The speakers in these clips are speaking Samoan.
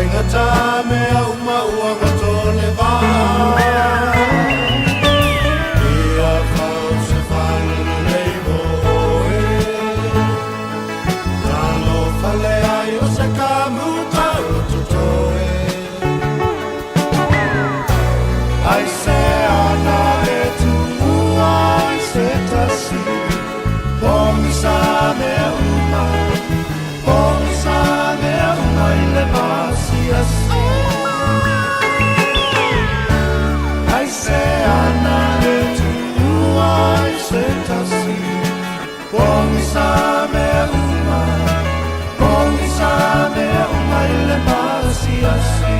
Faigata mea uma ua goto le vaa. Ia fau se fale lelei mo oe. Talofa leai o se kamuta ua totoe. Aisea na e tuua ai se tasi, pogisa mea uma, pogisa mea uma i le maasiasi. Aisea na e tuua ai se tasi, pogisa mea uma, pogisa mea uma i le maasiasi.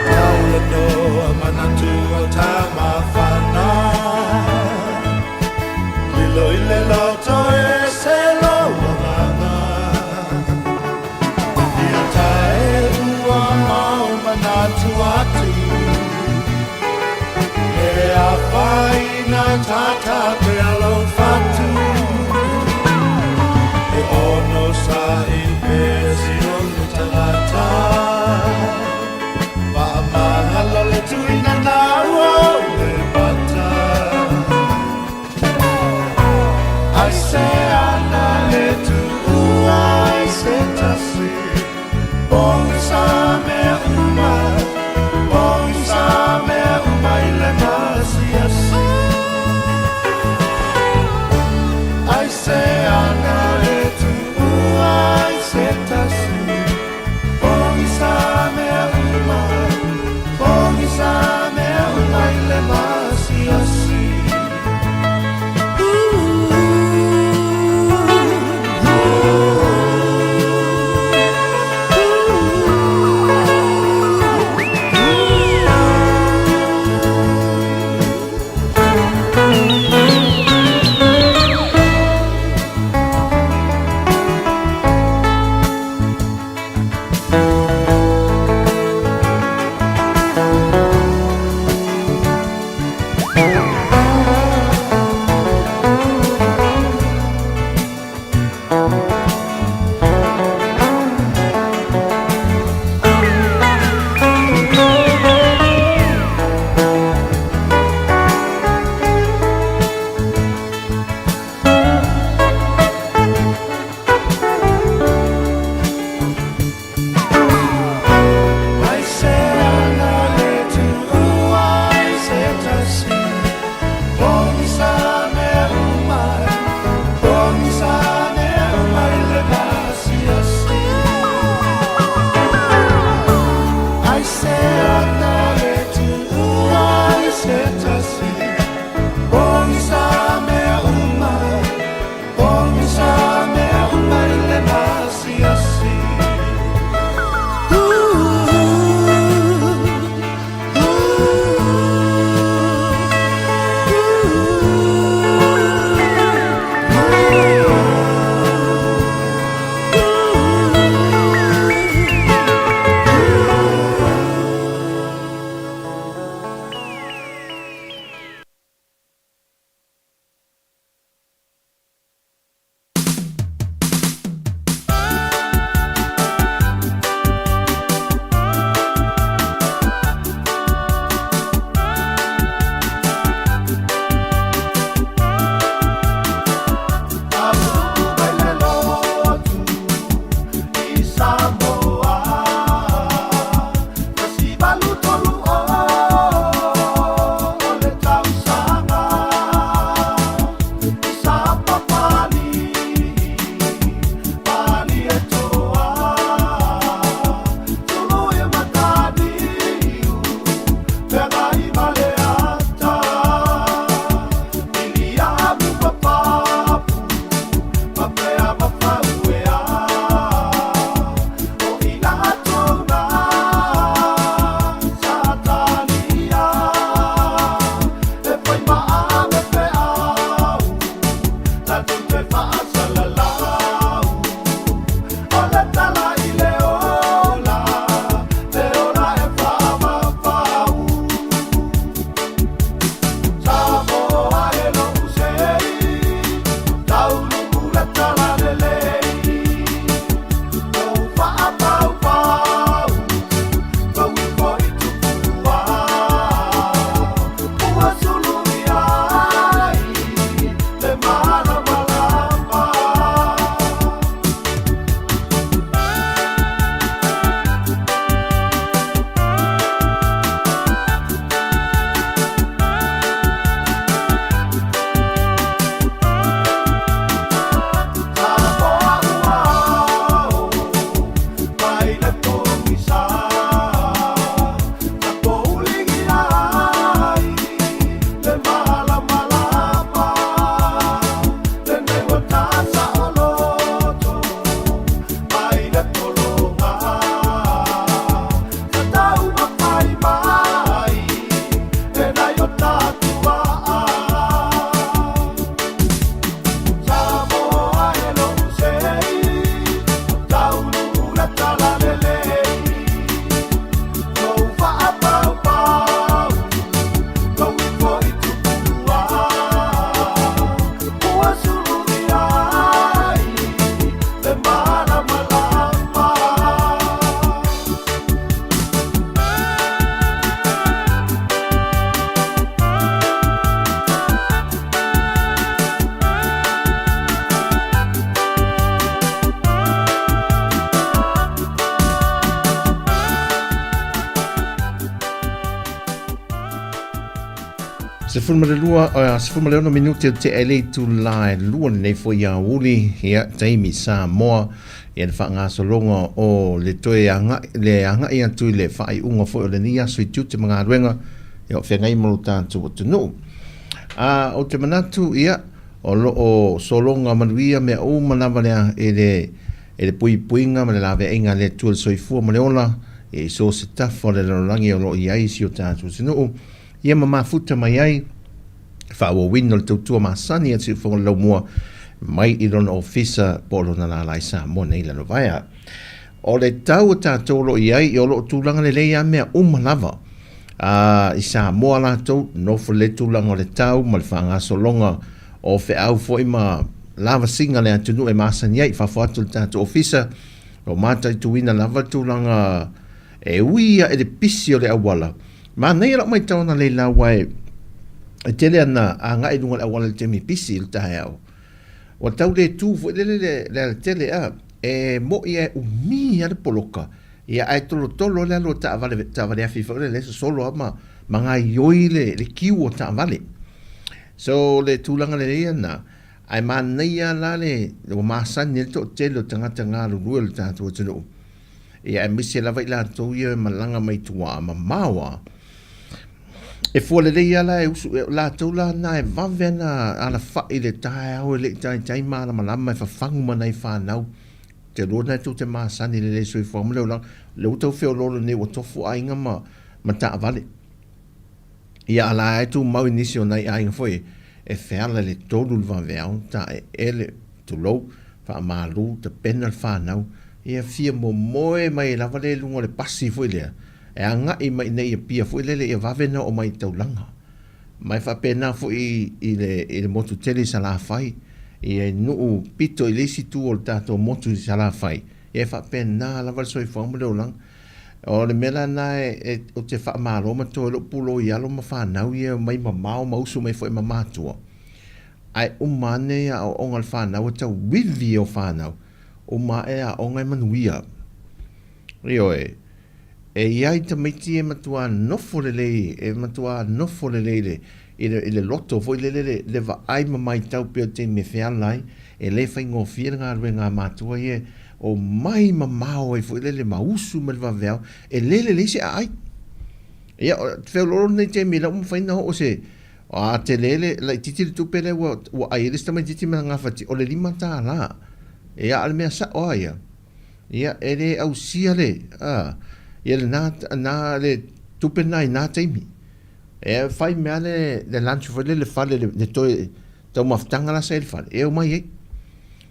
Talanoa manatu o Tamafana, lilo i le loto e se lou agaga. Ia tae ua mau manatu atu, e afaina tata pea lou fatu. E onosaʻi pea si ona tagata, faamagalo le tuuina naua i le mata. Aisea na e tuua ai se tasi, pogisa mea uma, pogisa mea uma i le maasiasi. 12, 16 minute o te ele itulā e lua lenei foi aoauli, ia, taimi Samoa, ia le faagasologa o le toe agai, le agai atu i le faaiuga foi o lenei aso i tiute ma galuega, ia o feagai ma lo tatou atunuu. A, ou te manatu, ia, o lo o sologa manuia mea uma lava lea i le, i le puipuiga ma le laveaiga a le Atua i le soifua ma le ola, ia i so o se tafa o le lalolagi o lo o i ai si o tatou atunuu. Ia ma mafuta mai ai le faaauauina o le tautua masani a Siufofoga o le Laumua mai i lona ofisa po o lona lala i Samoa nei Lalovaea. O le tau o tatou o lo o i ai, o lo o tulaga lelei lava mea uma lava. A, i Samoa latou, nofo lelei tulaga o le tau ma le faagasologa o feau foi ma lavasiga a le atunuu e masani ai i fafo atu o le tatou ofisa, o lo o mataituina lava le tulaga e ui ae i le pisi o le auala. Manaia lau matau analeila aua e tele ana agai i luga o le auala i le taimi pisi i le taeao. Ua tau le tu foi lele le, le alatele a. E mo'i e umi lava le poloka, ia ae tolotolo le alu a taavale, taavale afi foi lele e sosolo lava ma, ma gaioi le, le kiu o taavale. So le tulaga lelei lena, ae manaia la le, ua masani ai le toatele o tagata galulue o le tatou atunuu. Ia aemaise lava i latou ia e malaga mai tua mamao lava. E fua lelei lava la e usu, o latou la na e vave ana alafai i le taeao e le i taitai malamalama e fafagu ma nai fanau. Ou te iloa lena tou te masani lelei i le soifuaga ma le olaga. O lea ua tau feoloolo nei ua tofu aiga ma ma taavale. Ia a la e tumau i nisi o nai aiga foi e feala i le 3 le vaveao, taeele, tulou, faamalu, tapena le fanau, ia fia momoe mai lava lea i luga o le pasi foi lea, e agai mai i inei i Apia foi lele ia vave ona oo mai i taulaga. Ma e faapena foi i le, i le motu tele i Salafai, ia i nuu pito i le isi itu o le tatou motu i Salafai, ia e faapena lava le soifuaga ma le olaga. O le mea la lena e, ou te faamalo ma toe lou pulou i alo ma fanau ia e omai mamao ma usu mai foi ma matua. Ae uma ane aoaoga a le fanau e tauivi e o fanau, uma ae aoga e manuia. Ioe, e i ai tamaiti e matua nofo lelei, e matua nofo lelei le, i le, i le loto foi lele le, le vaai ma matau pea o le taimi e feala ai, e le faigofie le galuega a matua ia e omai mamao ai foi lele ma usu mai le vaveao, e le lelei se aai. Ia, feoloolo lenei taimi e le o mafai ona oo se, A tele le laitiiti le tupe lea ua ua ai ai le isi tamaitiiti ma le gafatia, o le $5. Ia, a o le mea sao lava ia, ia, e le ausia le, a, ia lena, na, le tupe lena i na taimi. E fai mea le, le lunch foi lea i le fale, le, le toe taumafataga la sa i le fale, e omai ai.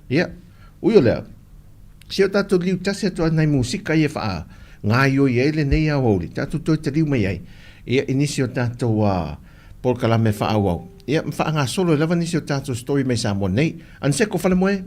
Ia, ui o lea, se o tatou liu tasi atu a nai musika ia e faagaioi ai lenei aoauli, tatou toe taliu mai ai, ia, i nisi o tatou a, polokalame faaauau, ia, ma faagasolo ai lava nisi o tatou story mai Samoa nei. Aniseko Falemoe.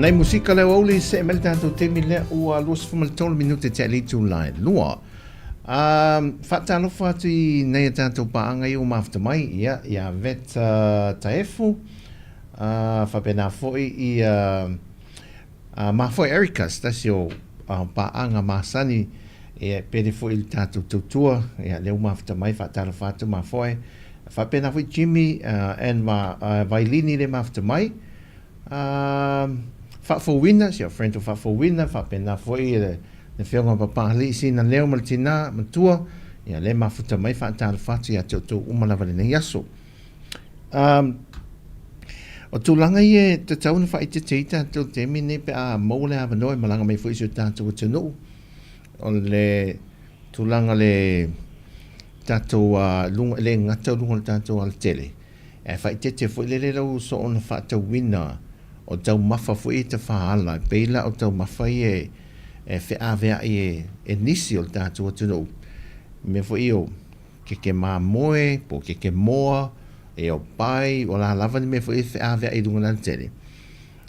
Nai musika leo auli se mai le tatou taimi lea ua 23 minute te ali itula e lua. Faatalofa atu i nei a tatou paaga ia ua mafuta mai, ia, ia Vet Taefu, faapena foi ia Mafoe Erica, se tasi o paaga masani, ia, e pele foi i le tatou tautua, ia, lea ua mafuta mai, faatalofa atu Mafoe. Faapena foi Jimmy and Vailini lea e mafuta mai. Faafouina, si au friend o Faafouina, faapena foi le Afioga Papaalii Sina Leo ma le Tina Matua, ia lea e mafuta mai faatalofa atu ia te outou uma lava i lenei aso. O tulaga ia e tatau ona faaeteete ai tatou i le taimi lenei pe a maua le avanoa e malaga mai foi i si o tatou atunuu, o le tulaga le tatou luga, e le gata o luga o le tatou alatele, Ae faaeteete foi lele lau soona faatauina o taumafa foi ia tafaala, e pei la o taumafa ia e feaveai e nisi o le tatou atunuu, mea foi ia o keke mamoe po o keke moa, ia o pai, o la lava ni mea foi ia e feaveai i luga o le alatele.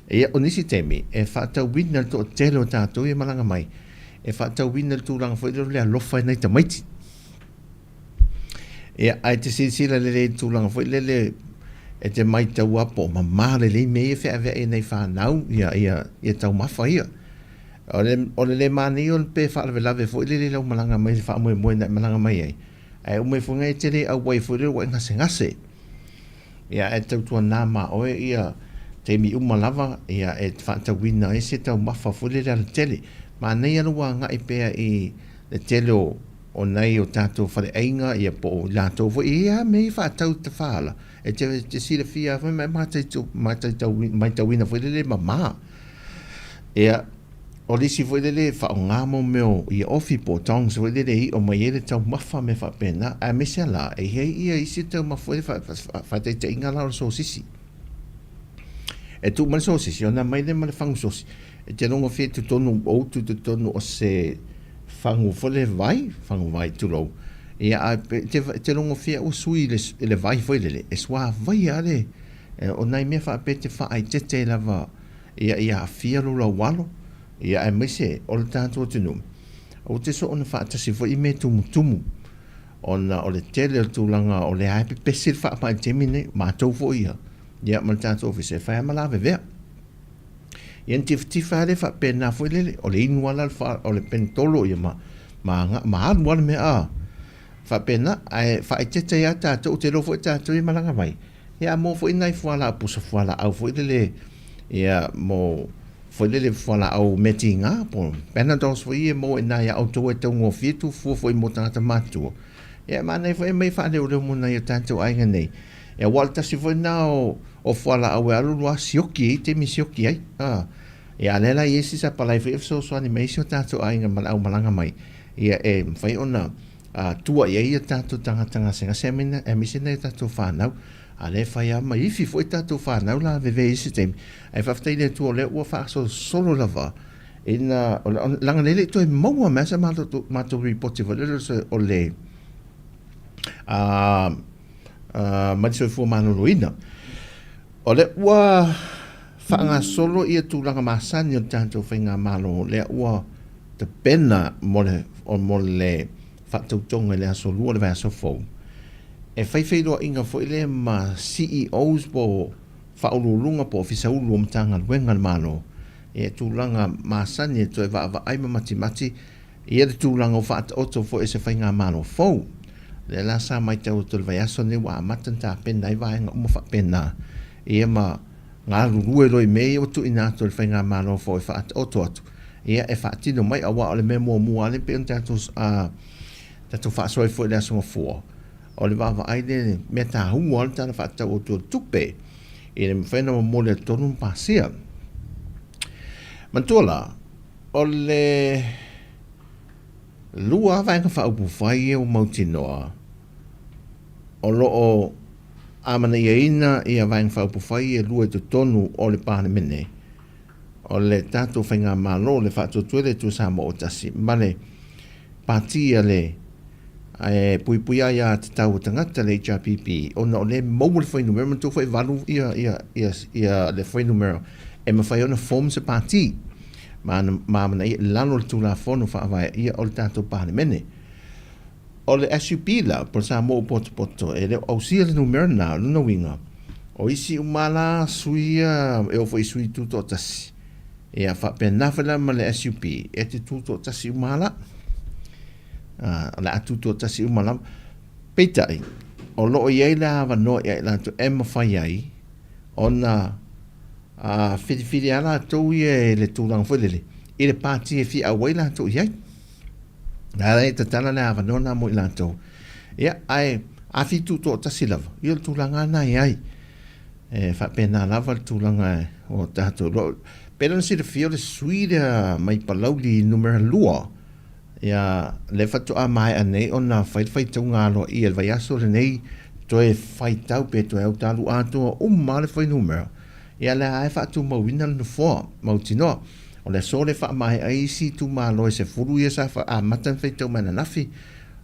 Ia, o nisi taimi, e faatauina le toatele o tatou ia e malaga mai, e faatauina le tulaga foi lele o le alofa i nai tamaiti. Ia, ae te silasila lelei i le tulaga foi lele e te maitaua po o mama lelei mea ia e feaveai e nai fanau ia, ia, ia taumafa ia. O le, o le le manaia o le pe faalavelave foi lele i lau malaga mai i le faamoemoe na e malaga mai ai, ae uma ifo e te le auai foi lele ua e gasegase. Ia, ae tautuana ma oe ia taimi uma lava ia e faatauina ai se taumafa foi lele alatele. Manaia lou agai pea i le tele o O nai o tatou faleaiga ia po o i latou foi e i ai lava mea ia faatau i tafaala, e te, te silafia lava foi ma e mataitu, mataitau, matauina foi lele e mama. Ia, o le isi foi lele e faaaoga mo mea o ia ofi po o tongs foi lele e iʻo mai ai le taumafa mea faapena, aemaise lava la e i ai ia isi taumafa foi lele faataitaiga la o le sosisi. E tuu mai le sosisi ona aumai lea ma le fagu sosi. E te logofia i totonu o utu i totonu o se fagu foi lele vai, fagu vai tulou. Ia ae e te logofia ua sui i le vai foi lele, e suavai lava le, o nai mea faapea e te faaeteete ai lava ia ia aafia lou laualo, ia aemaise o le tatou atunuu, ou te soona faatasi foi i mea tumutumu. Ona o le tele o le tulaga o lea lava e pepesi le faamai i le taimi lenei, matou foi ia, ia ma le tatou ofisa e fai lava ma lavevea. Ia ona tifatifa lava lea faapena foi lele, o le inu lava la o le penetolo ia ma, ma, ma alu lava le mea a faapena, ae faaeteete ai lava tatou, ou te iloa foi tatou ia e malaga mai, ia a maua foi nai fualaau, pusa fualaau foi lele, ia mo foi lele fualaau mea tiga po o Panadols foi ia e maua i ina ia outou e taugofie tuufua foi mo tagata matutua. Ia e manaia foi e aumai faaleoleo mo nai o tatou aiga nei. Ia aua o le tasi foi lena o, o fualaau e alu alu lava sioki ai taimi e sioki ai. A, ia a lea la e i ai si sapalai foi e fesoasoani mai ai si o tatou aiga ma le aumalaga mai, ia e mafai ona a, tua i ai ia tatou tagata gasegase aemaise nai o tatou fanau. A lea e fai lava ma ifi foi tatou fanau lavevea i isi taimi, ae faafetai i le Atua o lea ua faasolosolo lava ina, leaga e le i toe maua mai lava se matou lipoti foi lele o le mai le soifua maloloina. O lea ua faagasolo ia tulaga masani o le tatou faigamalo, lea ua tapena mo le, mo le faatautoga i le aso Lua o le vaiaso fou, e fai feiloaiga foi lea ma CEOs po o Faauluuluga po o Ofisa Ulu o Matagaluega a le Malo i tulaga masani e toe vaavaai ma matimati ia le tulaga ua faataoto foi e se faigamalo fou. Lea la sa matau atu i le vaiaso lenei ua amata ona tapena ai vaega uma faapena ia ma galulue loa i mea ia ua tuuina atu e le faigamalo fou e faataoto atu ia e faatino mai aua o le mea muamua lava lea pei ona tatou tatou faasoa ai foi i le Aso Gafua, o le vaavaai le mea taua le Tala Faatatau Autu o le Tupe i le mafai ona momoli atu tonu ma pasia. Manatua la, o le lua lava Vaega Faaupufai ia ua mautinoa o lo o amanaiaina ia Vaega Faaupufai ia e lua i totonu o le Palemene, o le tatou Faigamalo, le Faatuatua i le Atua Samoa ua Tasi, ma le Pati a le e puipuia aia tatau a tagata, le HRPP, ona o lea e maua le fuainumera, manatua foi e valu ia, ia, ia, ia le fuainumera e mafai ona form se pati ma ma amanaia i lalo o le Tulafono Faavae ia o le tatou Palemene. O le SUP la, po o le Samoa ua potopoto, e le o ausia le numera lena, o lona uiga, o isi uma la sui ia e oo foi i sui tutoatasi, ia faapena foi la ma le SUP, e te tutoatasi uma la. O le a tutoatasi uma lava. Peitai, o lo o i ai le avanoa ia i latou e mafai ai ona filifili lava latou ia i le tulaga foi lele i le pati e fia auai latou i ai. Na e tatala le avanoa na mo i latou. Ia, ae a fia tutoatasi lava, ia o le tulaga lava na e i ai. E faapena lava le tulaga o tatou loa. Pei ona silafia o le sui lea mai Palauli numera 2, Ia, lea faatoa maea nei ona fai le faitauga aloaia i le vaiaso lenei, toe faitau pe toe autalu atoa uma lava le fuainumera. Ia, lea lava e faatumauina le nofoa mautinoa. O le aso lea e faamaea ai isi itumalo e 10 ia sa amata ona faitau mai ananafi,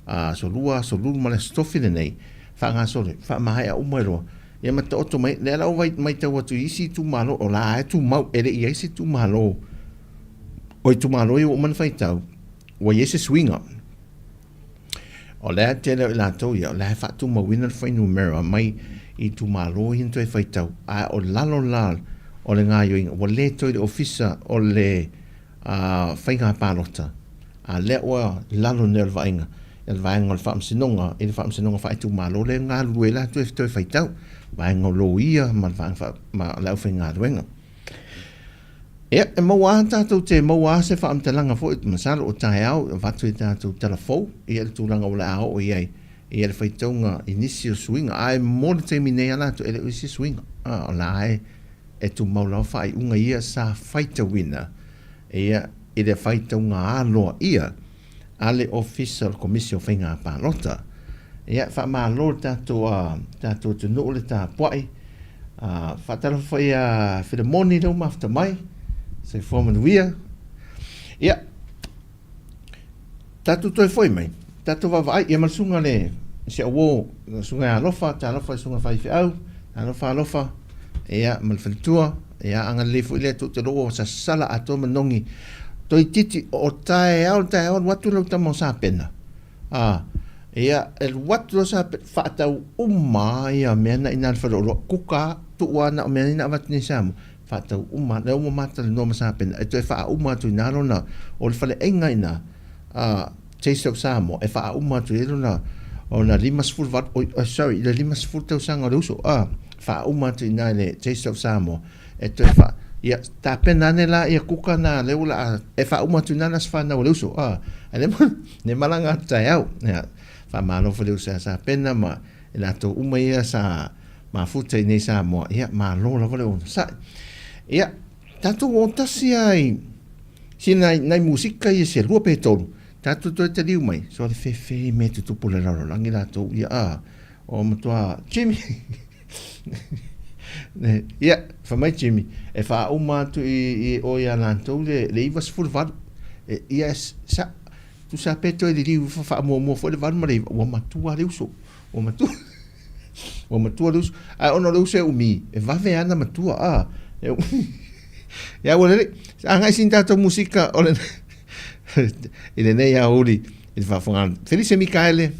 aso Lua, aso Lulu ma le aso Tofi lenei, faagasolo, faamaea uma ai loa. Ia ma taoto mai, lea la ua matau atu i isi itumalo, o la lava e tumau, e le i i ai se itumalo O itumalo ia ua uma ona faitau, ua i ai se suiga. O lea tele o i latou ia, o lea e faatumauina le fuainumera mai itumalo ia na toe faitau, ae o lalo la o le gaoioiga, ua le toe i le ofisa o le faiga palota, a lea ua i lalo nei o le vaaiga, le vaega o le faamasinoga, i le faamasinoga faaitumalo lea e galulue ai latou e toe faitau, vaega o loia ma le vaega ma le aufaigaluega. Ia, e maua lava tatou te maua lava se faamatalaga foi, masalo o taeao e avatu i tatou tala fou, ia le tulaga o le a oo i ai, ia le faitauga i nisi o suiga. Ae mo le taimi nei lava latou, e le o i ai se suiga. A, o la e, e tumau lava faaiuga ia sa faitauina, ia, i le faitauga aloaia a le Ofisa o le Komisi o Faiga Palota. Ia, faamalo le tatou, tatou atunuu le tapuai. Faatalofa foi ia Filemoni lea ua mafuta mai. Soifua manuia. Ia, tatou toe foi mai, tatou vaavaai, ia ma le susuga le si au uo, le susuga ia Alofa, talofa i susuga faifeau, talofa Alofa, ia ma le faletua, ia agalelei foi le Atua, ou te iloa ua sasala atoa manogi toeitiiti o taeao le taeao alu atu lau tama o Sapena, a, ia e alu atu loa Sapena, faatau uma lava ia mea na i ina i le faleoloa, kuka lava, tuu lava na o mea nei na avatu nei i Samoa, faatau uma lava, lea ua ma talanoa ma Sapena e toe faauma atu i ina lona, o le faleaiga i ina, a, Taste of Samoa, e faauma atu i ai lona, ona 58, oi, sorry, le 50 tausaga o le uso, a, faauma atu i ina i le Taste of Samoa, e toe faa, ia, tapena ane la ia kuka na lea ua laa, e faauma atu i ina le aso fanau a le uso, a, a lea, lea malaga atu taeao, ia, faamalo foi le uso ia Sapena ma i latou uma ia sa mafuta i nei Samoa, ia, malo lava le onosai. Ia, tatou o tasi lava i sina nai musika ia se lua pe tolu, tatou toe taliu mai, so le fefe i mea tutupu le lalolagi latou, ia, a, o matua, Jimmy, ia, fai mai Jimmy, e faauma atu i, i o ia latou le, le 98, e, ia, sa, tusa pe toe liliu ifo faamuamua foi le 8 ma le 9, ua matua le uso, ua matua. Ua matua le uso. Ae ona o le uso e umi, e vave ana matua, a. E umi. Ia ua lelei. Agai sina tatou musika o le i lenei aoauli i le faafofoga. Felice Mikaele.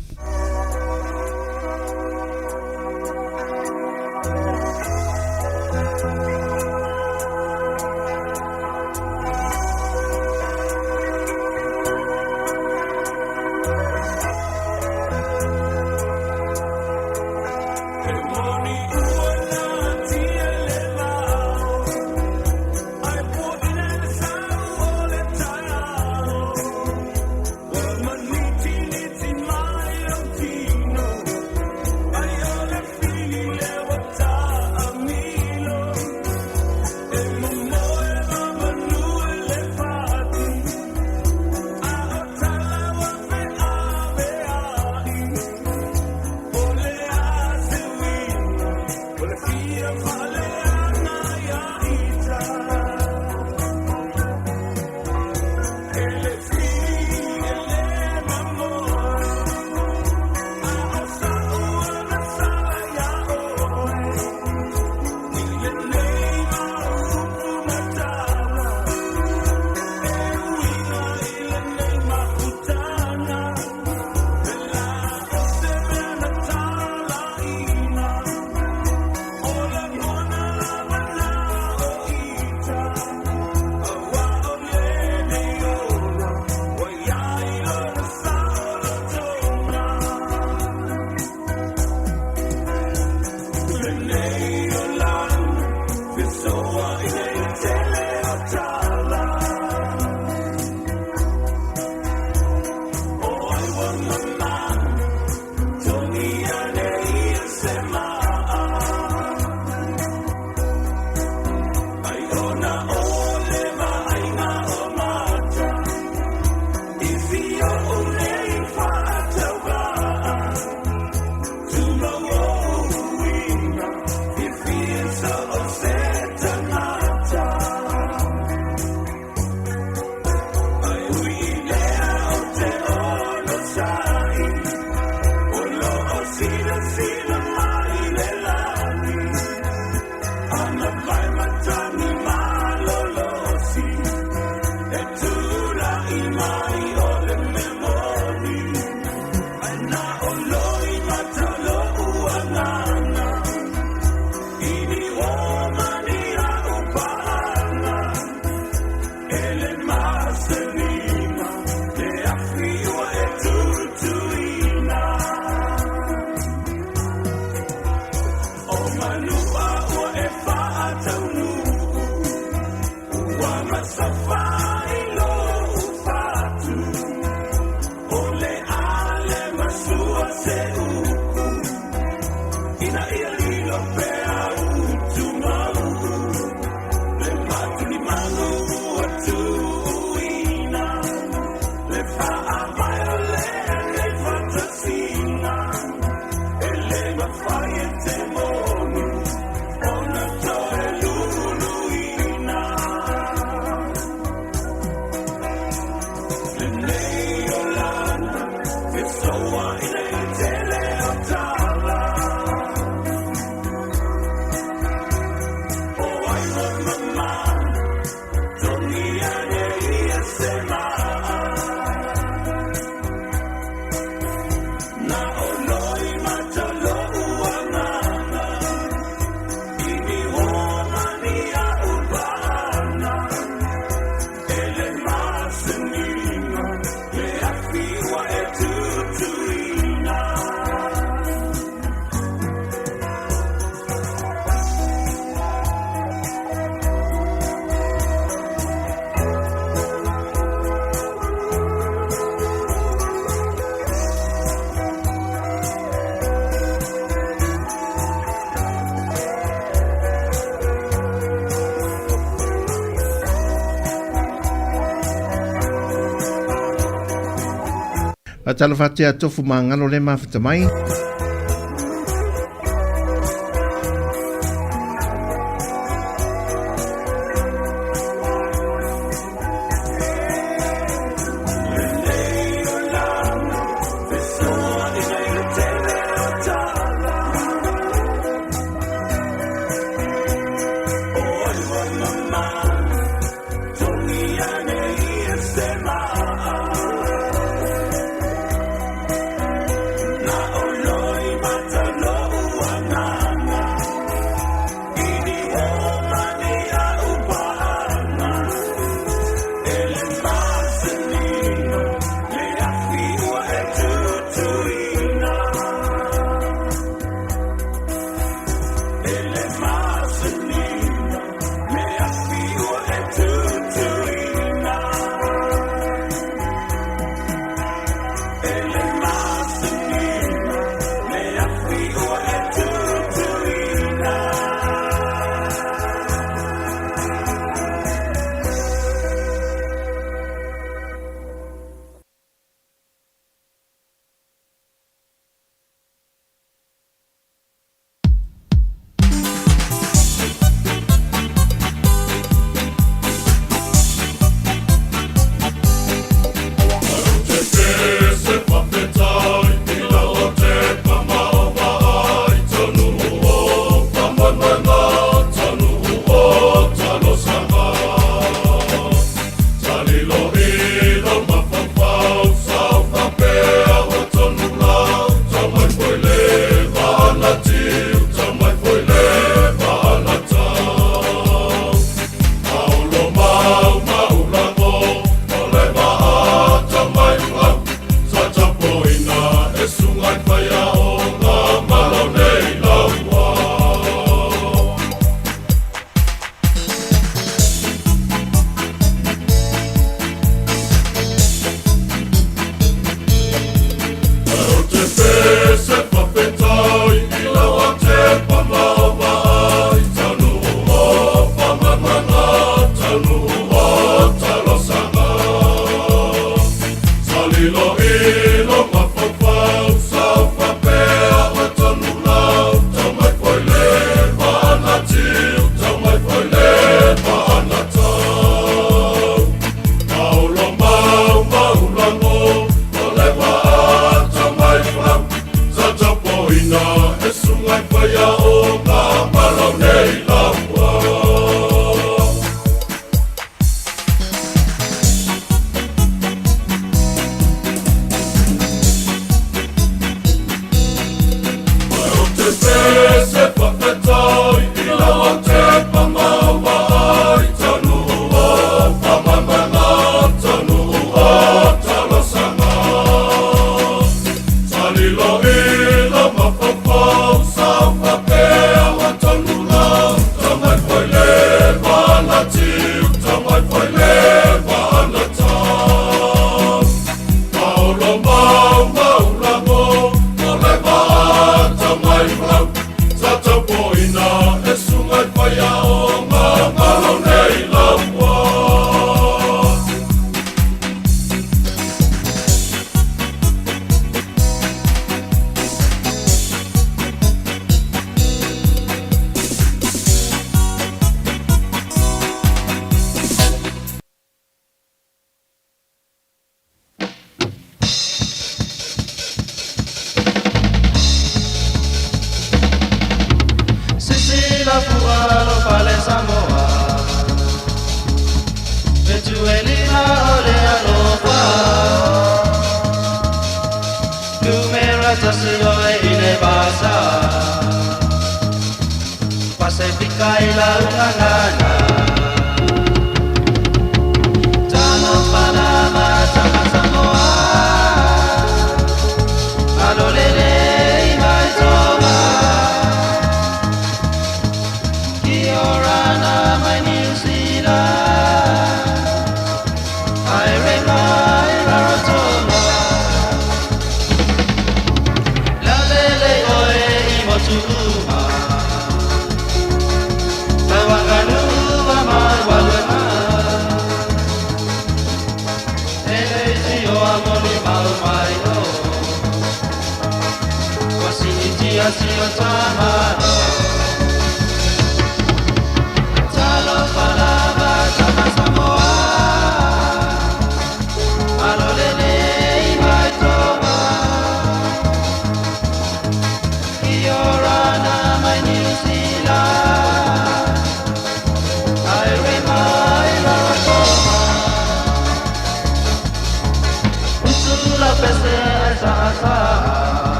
Faatalofa atu ia Tofu Magalo le mafuta mai.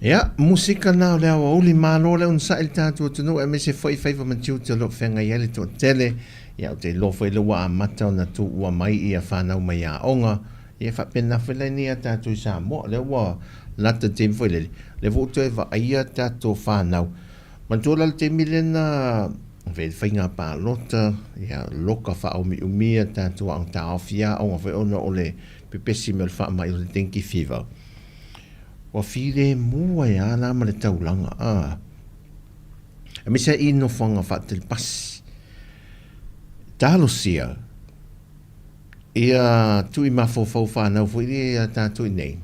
Ia, musika na o le aoauli, malo le onosai i le tatou atunuu aemaise foi faiva ma tiute o lo o feagai ai le toatele. Ia, ou te iloa foi lea ua amata ona tuua mai ia fanau mai aoga. Ia, e faapena foi la i a tatou i Samoa, lea ua lata le taimi foi lele, lea foi ua toe vaaia tatou fanau. Manatua la le taimi lea na fai ai le faiga palota, ia, loka faaumiumi a tatou aoga taofi aoga foi ona o le pepesi mai o le faamai o le dengue fever. Ua filemu ai lava la ma le taulaga, a. Aemaise ai i nofoaga faatelepasi. Talosia ia tuu i mafaufau fanau foi ia ia tatou i nei.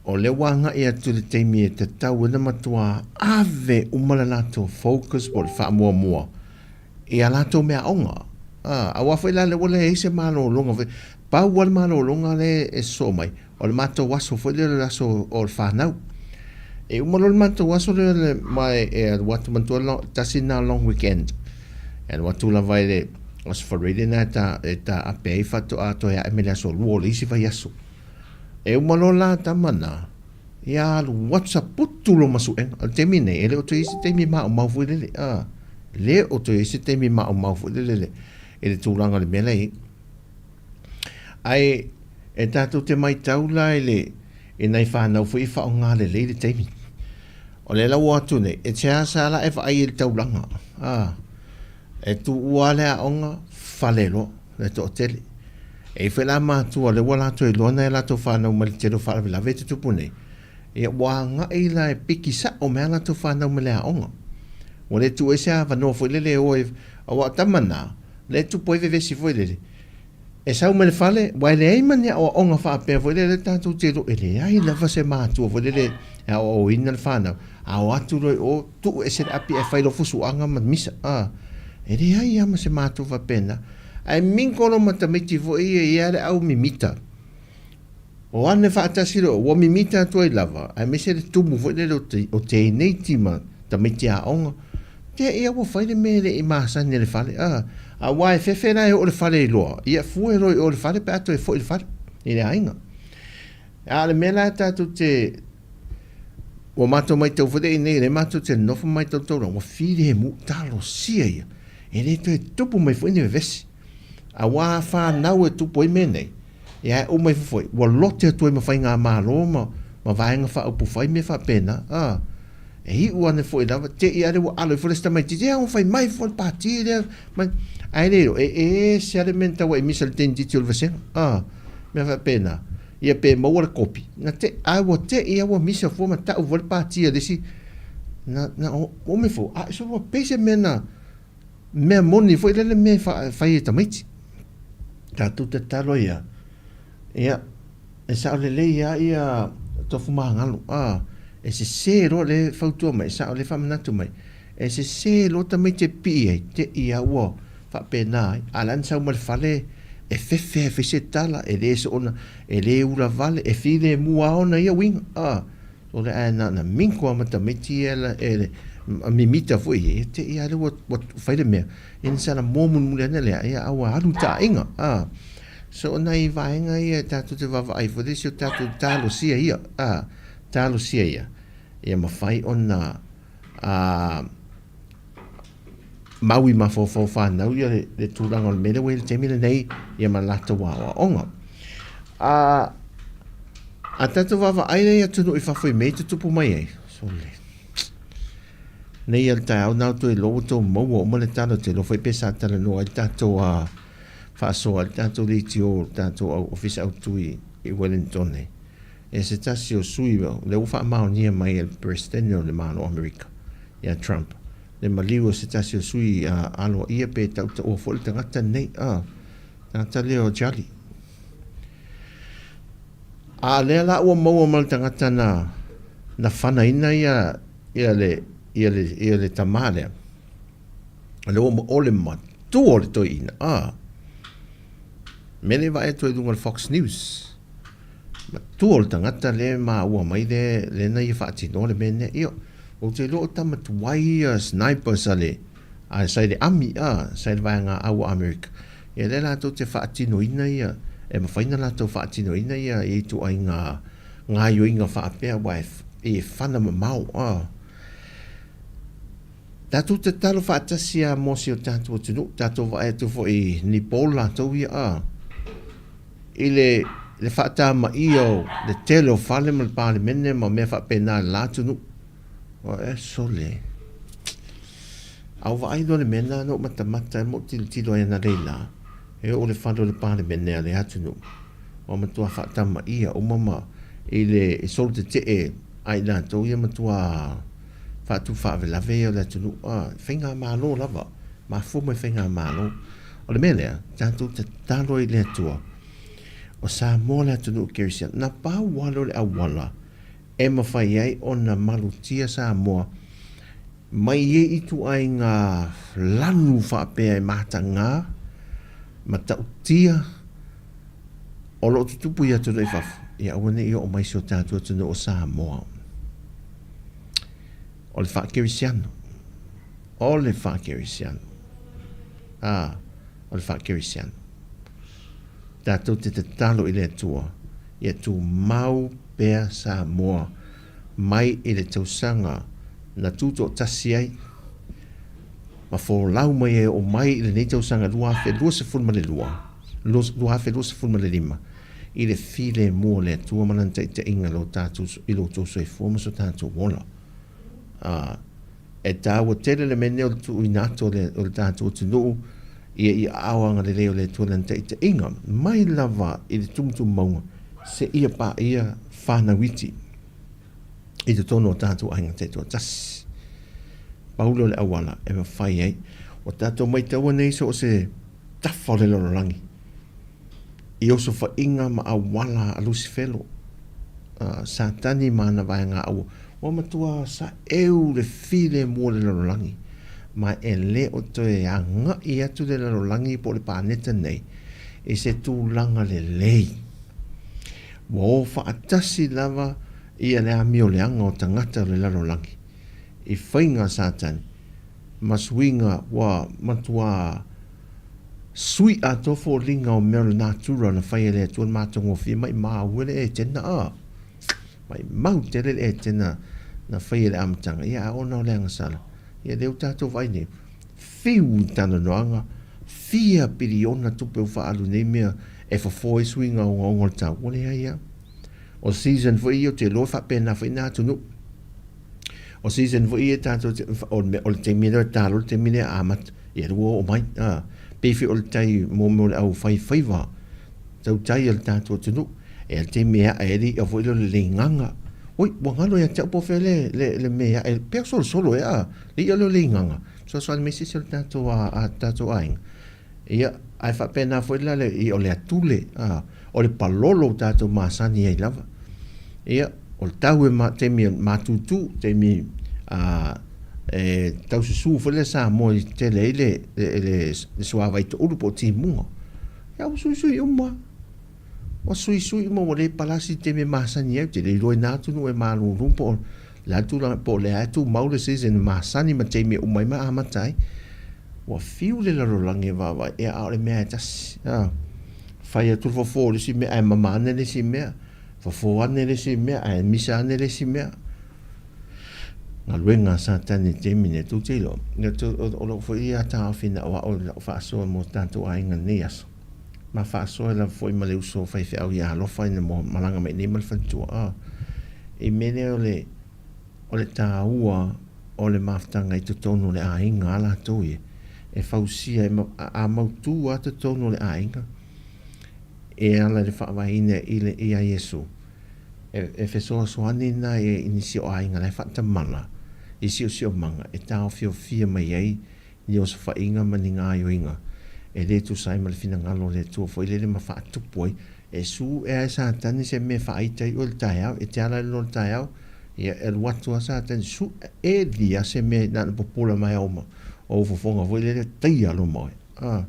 O lea ua agai atu i le taimi e tatau ai ona matua ave uma le latou focus po o le faamuamua i a latou meaaoga. A, aua foi la lea ua leai se malologa foi. Pau lava le malologa lea e sosoo mai, o le matou aso foi lea o le aso o le fanau. E uma loa le matou aso lea le, ma e, e alu atu, manatua le tasi lena long weekend. E alu atu lava i le Aso Faraile lena e ta, e taape ai faatoa toe ae mai le aso Lua o le isi vaiaso. E uma loa la tama na, ia alu atu saputu loma suega. O le taimi nei, e le o toe i ai se taimi maumau foi lele, a, le o toe i ai se taimi maumau foi lele i le tulaga o le mea la e i ai. Ae e tatou te matau la i le i nai fanau foi e faaaoga lelei le taimi. O lea la ua o atu nei, e seasea la e vaai i le taulaga, a, e tuua lava le aoga, fale loa le toatele. E i ai foi la matua o lea ua latou iloa nai a latou fanau mai le tele o faalavelave e tutupu nei, ia ua agai la e piki sao mai a latou fanau mai le aoga. Ua le tuu ai se avanoa foi lele e o ai, aua o tama na, Lea e tupu ai vevesi foi lele. E sau mai le fale, aua e leai ma ni aoaoga faapea foi lele tatou te iloa, e leai lava se matua foi lele e aoaoina le fanau, a o atu loa i o, tuu ese le api ae fai loa fusuaga ma misa. A, e leai lava ma se matua faapena. Ae mingo loa ma tamaiti foi ia, e i ai lava le au mimita. O ane faatasi loa, ua mimita atu ai lava, aemaise le tumu foi lele o teineiti ma tamaiti aoga, te ia ua fai le mea e le i masani e le fale, a, aua e fefe la e oo i le fale i loa, ia fue loa i o i le fale pe a toe foi i le fale, i le aiga. A o le mea la tatou te, ua matou maitau foi lea i inei, lea matou te nonofo ma maitau taulaga, ua filemu, talosia ia, e le toe tupu mai foi ni vevesi. Aua fanau e tupu ai mea nei, ia e uma ifo foi, ua lote atu ai ma faigamalo ma, ma vaega faaupufai mea faapena, a, e iu ane foi lava, te i a lea ua alo ifo le isi tamaitiiti, ia ua fai mai foi le pati lea, mai, ae le iloa, e ese lava le mea na tau ai misa i le teinititi o le vasega, a, mea faapena. Ia pe maua le kopi, na te, ae ua te i a ua misa fua ma tau foi le pati a le isi, na, na uma ifo, a, so ua pei se mea na, Mea moni foi lele mea e fai e tamaiti. Tatou tatalo ai a, ia, e sao lelei a ia tofu magalo, a, e sese loa le fautua mai, e sao le faamanatu mai, e sese loa tamaiti e pipii ai, te i a ua faapena ai, a o le a na sau ma le fale, e fefe a e fai se tala, e le soona, e le ula vale, e filemu a ona ia uiga, a. O le ae na ona minko lava ma tamaiti ia e mimita foi ia, te i a lea ua fai le mea, ia na sala moa mulimuli ane lea, ia a ua alu i taaiga. A. So o nai vaega ia e tatou te vaavaai foi lea i si o tatou talosia ia, a, talosia ia, ia mafai ona a, mau i mafaufau fanau ia le tulaga o le mea lea ua i ai i le taimi lenei ia ma latou aoaoga. A, a tatou vaavaai lea i atunuu i fafo i mea i tutupu mai ai, sole, nei a le taeao na o toe iloa ua tou maua uma le tala, ou te iloa foi pe sa talanoa ai le tatou a, faasoa ai le tatou leitio, le tatou au, ofisa autu i, i Wellington e se tasi o sui lea ua faamaonia mai e le Peresetene o le Malo o Amerika, ia Trump, le maliu o se tasi o sui aloaia pe tautaua foi le tagata lenei, a, tagata lea o Charlie. A lea la ua maua ma le tagata na, na fanaina ia, ia le, ia le, ia le tamā lea, lea ua o le matua o le toeaina, a, mea lea e vaai atu ai i luga o le Fox News, Matua o le tagata lea e maua mai le le na ia faatinoa le mea lea. Ia, ou te iloa o tama tuai ia snipers a le a sa i le ami a sa i le vaega au a Amerika. Ia lea latou te faatinoina ia e mafai ona latou faatinoina ia ia ituaiga gaioiga faapea aua e e fana mamao a. Tatou tatalo faatasi a mo si o tatou atunuu, tatou vaai atu foi i Nepal latou ia a. I le le faatamaia o le tele o fale ma le Palemene ma mea faapena i le la atunuu. E sole. A ou vaai loa i le mea lena na ou matamata ai ma ou tilotilo ai analeila, e oo i le fale o le Palemene a lea atunuu, ua matua faatamaia uma ma i le solo tetee a i latou ia matua faatupu faalavelave ia o le atunuu. A, faigamalo lava, mafua mai faigamalo. O le mea lea, tatou tatalo ai i le Atua, o Samoa le atunuu kerisiano, na pau lava lea o le auala e mafai ai ona malutia Samoa mai ia ituaiga lanu faapea e mataga, matautia, o lo o tutupu i atunuu i fafo, ia aua ne i oo mai i si o tatou atunuu o Samoa. O le faakerisiano. O le faakerisiano. A, o le faakerisiano. Tatou te tatalo i le Atua, ia tumau pea Samoa mai i le tausaga na tutoatasi ai ma folau mai ai oo mai i lenei tausaga 2022, 2025, i le filemu o le Atua ma Lana taitaiga i lo outou soifua ma so tatou ola. A, e tāua tele le mea nei o le tuuina atu o le, o le tatou atunuu ia i aao agalelei o le Atua i Lana taitaiga, mai lava i le tumutumu mauga seia paia fanau iti i totonu o tatou aiga taitoatasi. Pau lea o le auala e mafai ai. Ua tatou maitaua nei so o se. tafa o le lalolagi i osofaiga ma auala a Lusifelo, a Satani ma ana vaega aua, ua matua saeu le filemu o le lalolagi, ma e le o toe agai atu le lalolagi po o le paneta nei i se tulaga lelei. Ua o faatasi lava ia le amioleaga o tagata o le lalolagi i faiga a Satani ma suiga ua matuā sui atoa foliga o mea o le natura na fai e le Atua na matagofie maimau e le Etena a maimau tele le Etena na fai e le amataga ia a ona o le agasala ia lea ua tatou vaai nei fiu i talanoaga fia piliona tupe ua faaalu nei mea e fofo ai suiga ogaoga o le tau ua leai a o season foi ia ou te iloa e faapena foi na atunuu O season foi ia tatou te, o le, o le taimi lea o le talo, le taimi lea amata, ia lea ua oo mai. A, pei foi o le tai mo mea o le au fai faiva, tautai a le tatou atunuu. E le taimi e ae ai le i'a foi lea o le leigaga. Oi, ua galo ia te au po o fea le, le, le mea e ae, pei o solosolo ea, a, le i'a lea o le leigaga. Fesoasoani mai se isi o le tatou, a, a tatou aiga. Ia, ae faapena foi la le i'a o le atule, a, o le palolo ua tatou masani ai lava. Ia, o le tau e ma, taimi e matutu, taimi a, e taususu foi le Samoa i tele ai le, le, le, le suavai toulu po o timuga. Ia, ua suisui uma. Ua suisui uma, ua le palasi i le taimi e masani ai. Ou te le iloa i na atunuu e malulu po o le a le tulaga, po o lea e tumau le season e masani ma taimi e uma ai ma amata ai. Ua fiu le lalolagi e vaavaai, ia a o le mea e tasi. A, fai atu le fofo o le isi mea ae mama ane le isi mea. Fofo ane le isi mea ae misa ane le isi mea. Galuega a Satani i le taimi nei, tou te iloa, o lou foi ia taofi na o au i lau faasoa mo tatou aiga i lenei aso. Ma faasoa lava foi ma le uso faifeau ia Alofa ina mua malaga mai nei ma le faletua. A, i mea lea o le, o le taua o le mafutaga i totonu o le aiga a latou ia, e fausia, a mautu lava totonu o le aiga, e ala i le faavaeina i le, iā Iesu, e, e fesoasoani na i nisi o aiga la e faatamala i siosiomaga e taofiofia mai ai ni osofaiga ma ni gaoioiga e le tusa ai ma le finagalo o le Atua foi lele ma faatupu ai. E su ea e Satani se mea e faaita ai oe i le taeao, e te ala ai loa i le taeao, ia e alu atu lava Satani, su eli lava se mea na ona pupula mai lava o ou fofoga foi lele, taia loa ma oe. A,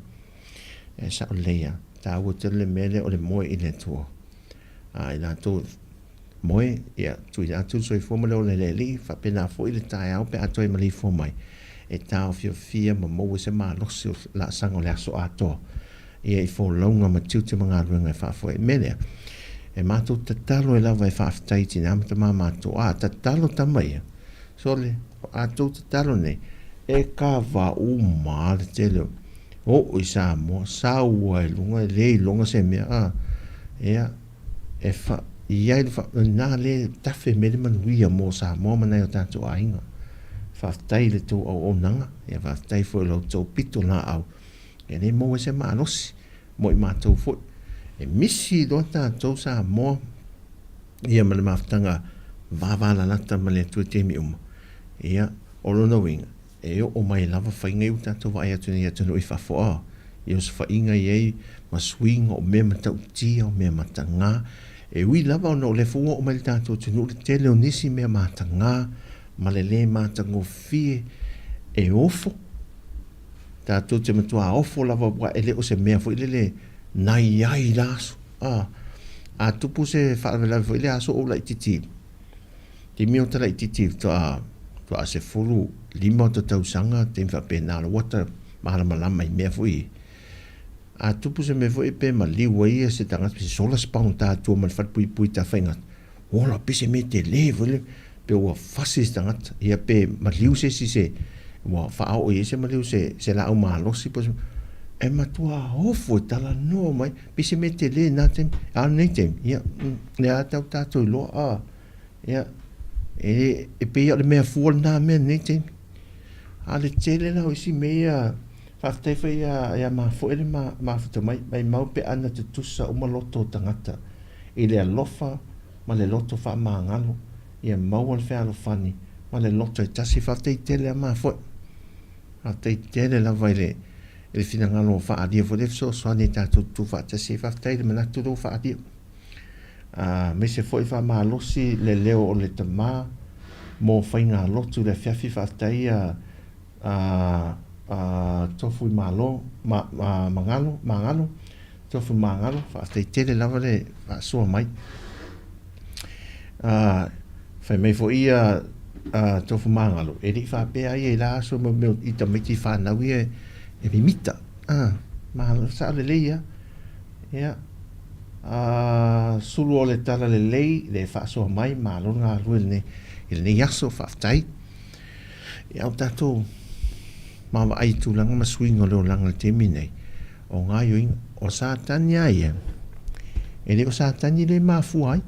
e sao lelei lava. Taua tele le mea lea o le moe i le Atua. A i latou moe, ia, tuuina atu le soifua ma le ola i le Alii, faapena foi le taeao pe a toe maleifua mai, e taofiofia ma maua se malosi o laasaga o le aso atoa, ia i folauga ma tiute ma galuega e faafoe. O le mea lea, e matou tatalo ai lava e faafetai i tina ma tama matou, a tatalo tama ia, sole, a tou tatalo nei, e kava uma lava le tele o, oo i Samoa, sau lava i luga, e le iloga se mea, a, ia, e fa, i ai le fa, na le tafe mai le manuia mo Samoa ma nai o tatou aiga. Faafetai i le tou auaunaga, ia faafetai foi i lo outou pito laau, e le maua ai se malosi mo i matou foi. E misi loa tatou Samoa ia ma le mafutaga vavalalata ma le Atua i taimi uma, ia, o lona uiga, E oo mai lava faiga ia ua tatou vaai atu nei i atunuu i fafo a i osofaiga i ai ma suiga o mea matautia o mea mataga. E ui lava ona o lea foi ua oo mai i le tatou atunuu le tele o nisi mea mataga ma le le matagofie e ofo, tatou te matua ofo lava aua e le o se mea foi lele nai ai la aso. A, a tupu se faalavelave foi lea aso ou laitiiti, Taimi o ta laitiiti faatoa faatoa 15 o ta tausaga taimi faapena la ua ta malamalama i mea foi ia. A tupu se mea foi pe maliu ai se tagata pe sola se pagota atua ma le falepuipui ta faiga ola pe se mea tele foi lele pe ua fasi se tagata ia pe maliu se isi se ua faaoo i ai se maliu se se laau malosi po o se e matua ofo e talanoa mai pe se mea tele na taimi a o lenei taimi ia lea lava tau tatou iloa a Ia, e, e pei o le mea fua lena mea lenei taimi. A o le tele la o isi mea ia, faafetai foi ia, ia mafoe le ma, mafuta mai, maimau pe ana tutusa uma loto o tagata i le alofa ma le loto faamagalo, ia maua le fealofani ma le loto e tasi. Faafetai tele a mafoe. Faafetai tele lava i le, i le finagalo ua faaalia foi le fesoasoani i tatou tutufaatasi ai. Faafetai i le manatu lea ua faaalia. Aemaise foi faamalosi le leo o le tama mo faigalotu i le afiafi. Faafetai a Tofu Malo, Magalo, Magalo, Tofu Magalo, faafetai tele lava le faasoa mai. Fai mai foi ia Tofu Magalo, e le i faapea ia i la aso mo mea i tamaiti fanau ia e mimita. Malo, sao lelei ia. Ia, sulu o le tala lelei le faasoa mai, malo le galulue lenei i lenei aso, faafetai. Ia, o tatou vaavaai i tulaga ma suiga o le olaga i le taimi nei, o gaoioiga, o Satani lava ia, e le o Satani lea e mafua ai.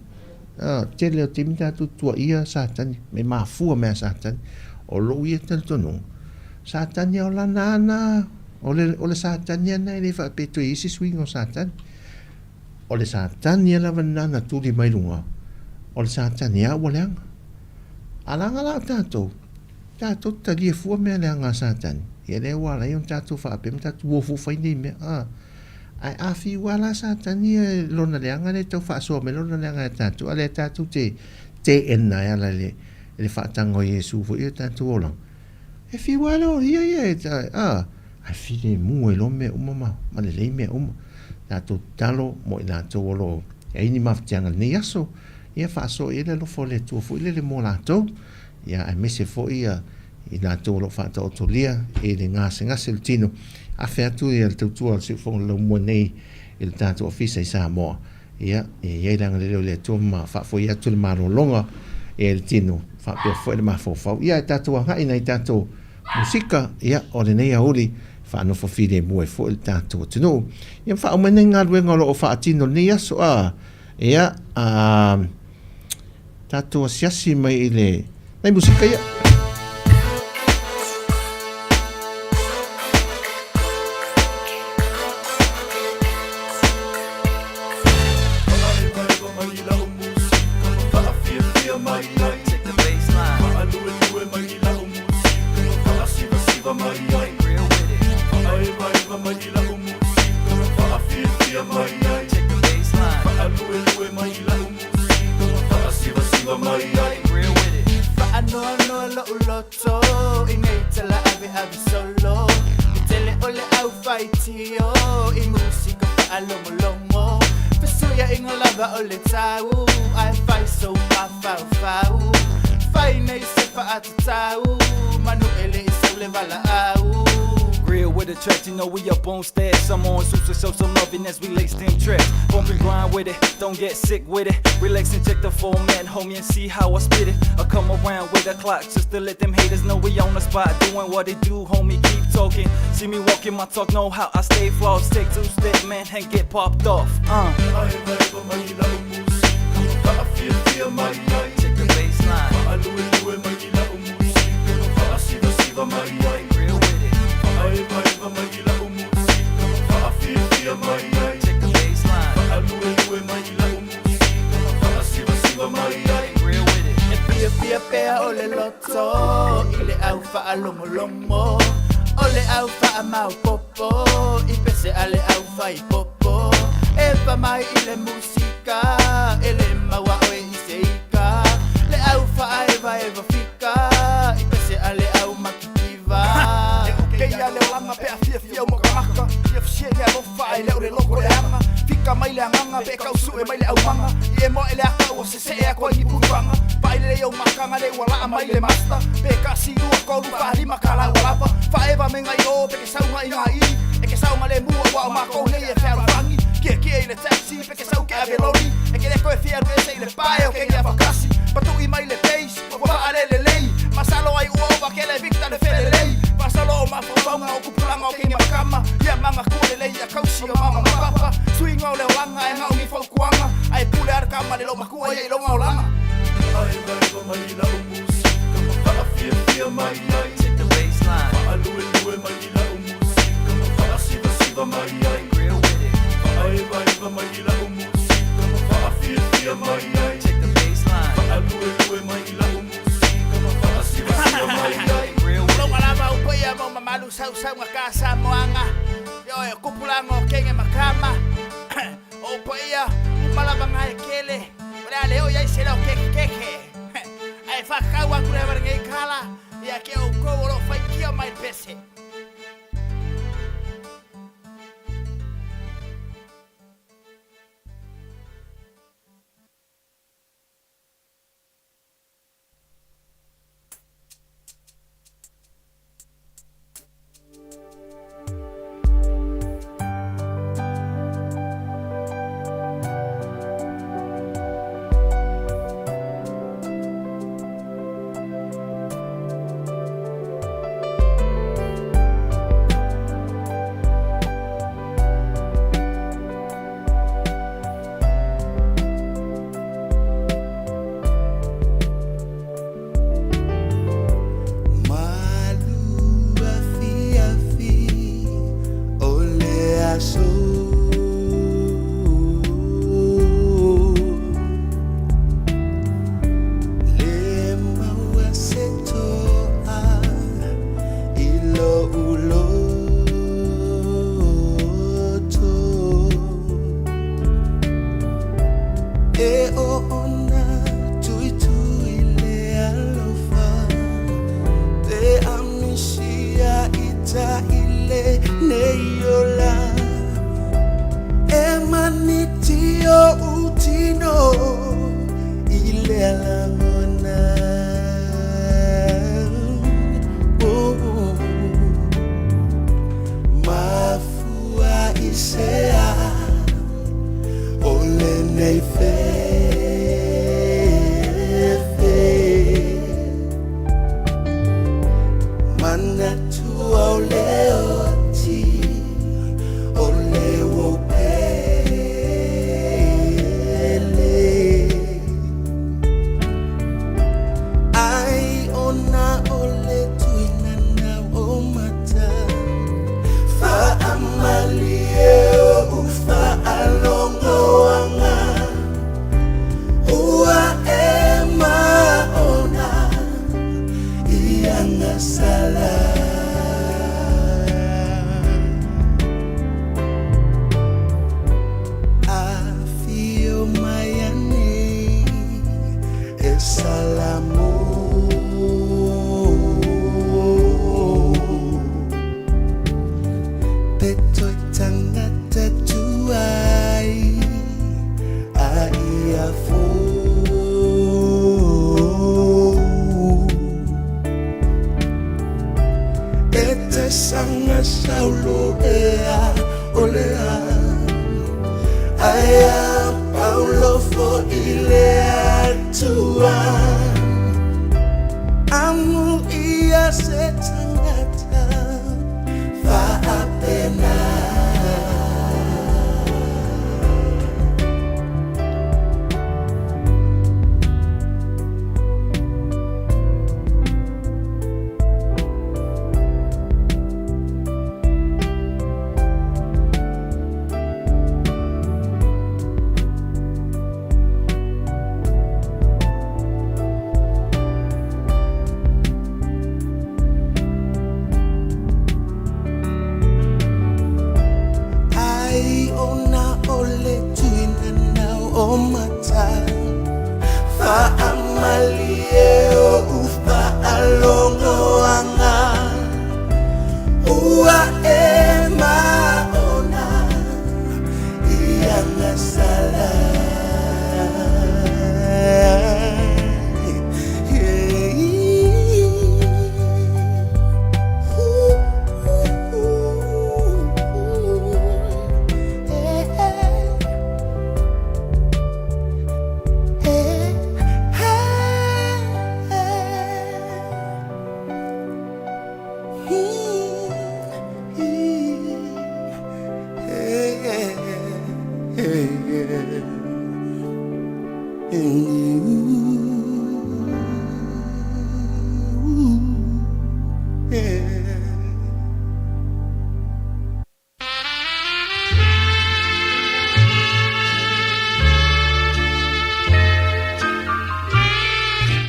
Tele o taimi tatou tuuaia Satani, e mafua mai ia Satani. O lou ia talitonuga, Satani o lana ana, o le, o le Satani ana e le faapea toe i ai se suiga o Satani. O le Satani lava lena na tuli mai luga, o le Satani lava ua leaga. A leaga la o tatou, tatou te talia fua mea leaga a Satani, ia lea ua ala ai ona tatou faapea ma tatou o fua fai nei mea. Ae a fiu lava la Satani ia lona leaga lea e tau faasoa mai lona leaga ia tatou, a lea tatou te teena e ala i le faataga o Iesu foi ia tatou olaga, e fiu lava le o ia ia e, a, ae filemu ai loa mea uma ma, ma lelei mea uma. Tatou tatalo mo i latou o lo o i ai ni mafatiaga i lenei aso, ia faasoa i ai le alofa o le Atua foi lele mo latou, ia aemaise foi ia i latou o lo o faataotolia i le gasegase o le tino, afe atu ia le tautua a le Siufofoga o le Laumua nei i le tatou ofisa i Samoa. Ia, e i ai le agalelei o le Atua ma faafoi atu le malologa i le tino faapea foi le mafaufau. Ia, e tatou agai i nai tatou musika, ia, o lenei aoauli faanofo filemu ai foi le tatou atunuu. Ia, ma faauma ai nei galuega o lo o faatino i lenei aso, a, ia, a, tatou asiasi mai i le nai musika ia. Faanoanoa loʻu loto i nei tala aveave solo I tele o le au faitio i musika faalogologo Fesuiaiga lava o le tau ae fai sou mafaufau Fai nei se faatatau manu e le i sau le valaau Grill with the tracks, you know we up on stage. Some on suits to show some loving as we lace them tracks. Bump and grind with it, don't get sick with it. Relax and check the format, homie, and see how I spit it. I come around with a clock just to let them haters know we on the spot doing what they do, homie. Keep talking. See me walking my talk, know how I stay flawed. Take two step, man, and get popped off. Check the baseline. Real with it. Check the baseline. Real with it. E fiafia pea o le loto i le au faalogologo O le au faamaopopo i pese a le au faipopo E pa mai i le musika e le maua oe i se ika Le au faaevaeva fika i pese a le au makikiva E okeia le olaga pe a fiafia o makamaka Fiafia le alofa ae le o le loko leaga Fika mai le agaga pe kausuʻe mai le aumaga I e moa e le aka ua seseʻe aku ai ni puifaga Vaai lelei ou makaga le ua laa mai le master Pe kasi lua tolu fa lima ka la ua lava Faaeva me ngai o pe ke sauga i ngā iri E ke sauga le mua ua o mākou nei e fealofani Kiekie i le taxi pe ke sau ke ave loli E ke le koe fia alu ese i le pae o kēia fakasi Patuʻi mai le bass ua faalele lelei Masalo ai ua ova kele Victor le felelei Masalo o mafaufauga o kupulaga o kēia makama Ia magakua lelei ia kausi o mama ma papa Suiga o le olaga e gaogi fautuaga Ae pule a le kama le loomatua ia i lona olaga Check the baseline. Real with it. Check the baseline. Real with it. Loma lava o paia mo mamalu sausaugā ka Samoaga. faakau atu lea ma lenei tala ia te outou o lo o faitio mai le pese.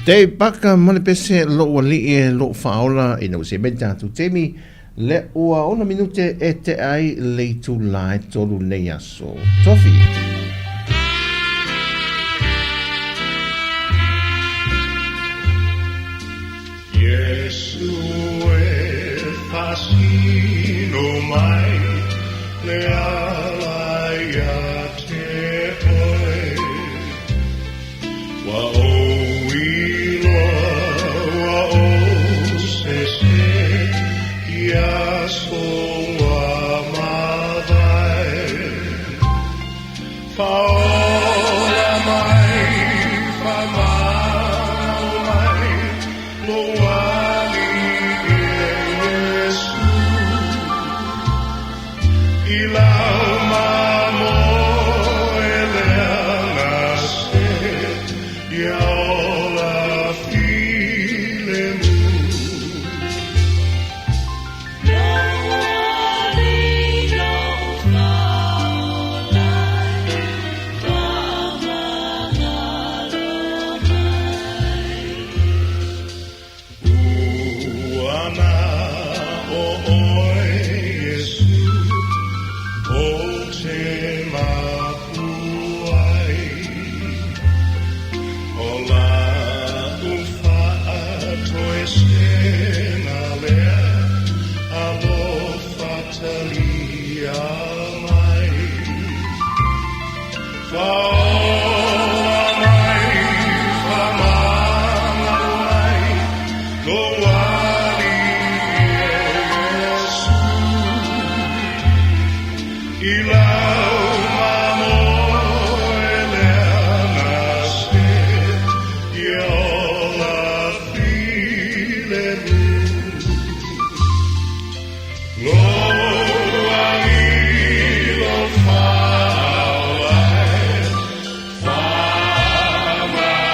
Te paka ma le pese lou alii e lou faaola ina ua se mai le tatou taimi le ua ono minute e tea ai le itula e tolu nei aso. Tofi. Iesu e faasino mai le ala ia te oe. Ua ou iloa ua ou sese i aso ua mavae. Faaola mai, faamagalo mai, lou Alii e Iesu. I lau mamoe lea gase, ia ola filemu. Ua na o oe Iesu ou te mapu ai. O la'u faatoesega lea alofa talia mai. Faaola mai, faamagalo mai, lou Alii e Iesu. I lau mamoe lea gase, ia ola filemu. Lou Alii lou faaola e, faamagalo mai.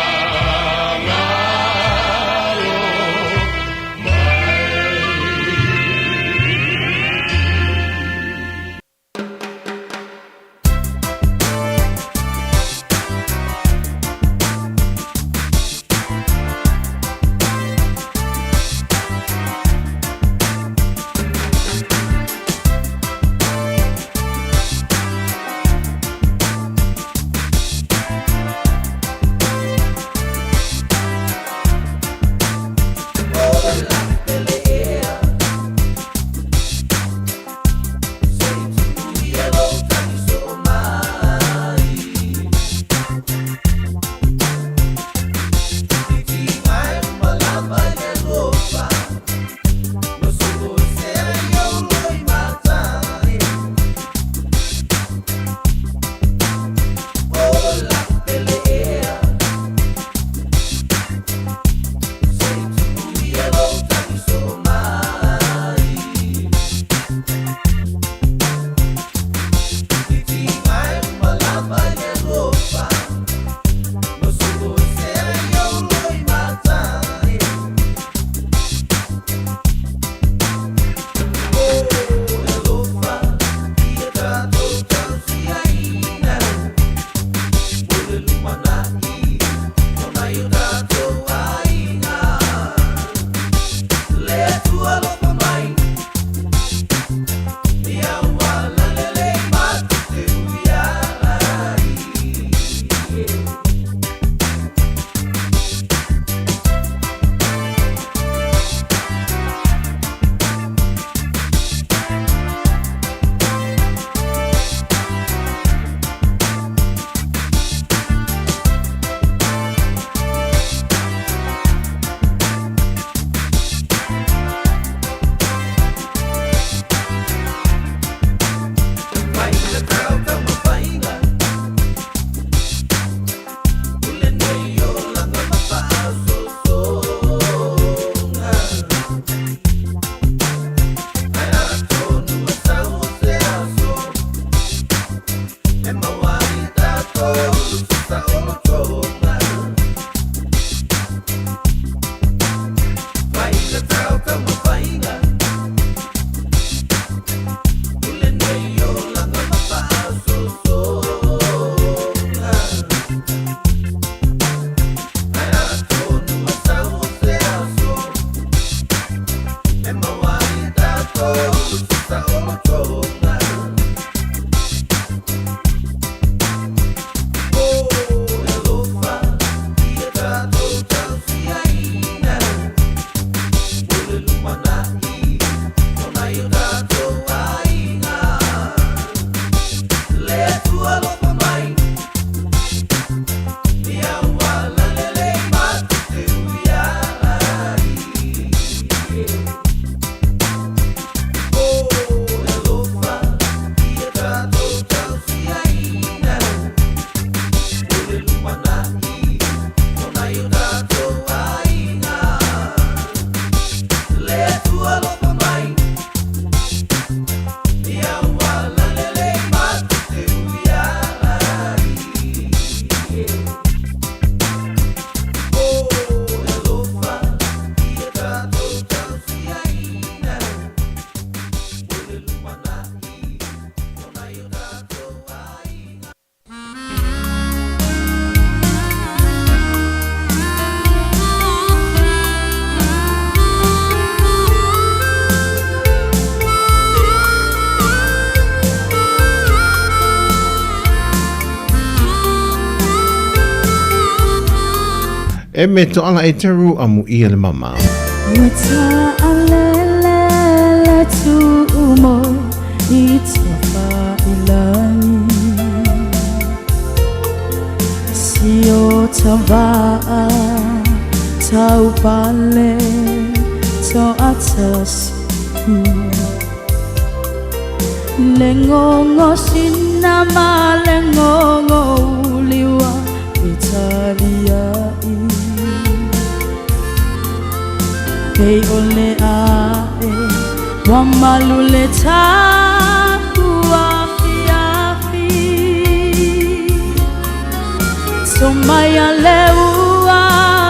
E me Toala Eteru, Amuia le Mama. Ua ta'alele le tu'umo i tafa'ilagi Si o tava'a taupale to'atasi Le gogo sina ma le gogo uliua e talia'i Pei o le a'e ua malu le taku afiafi Tomai a le ua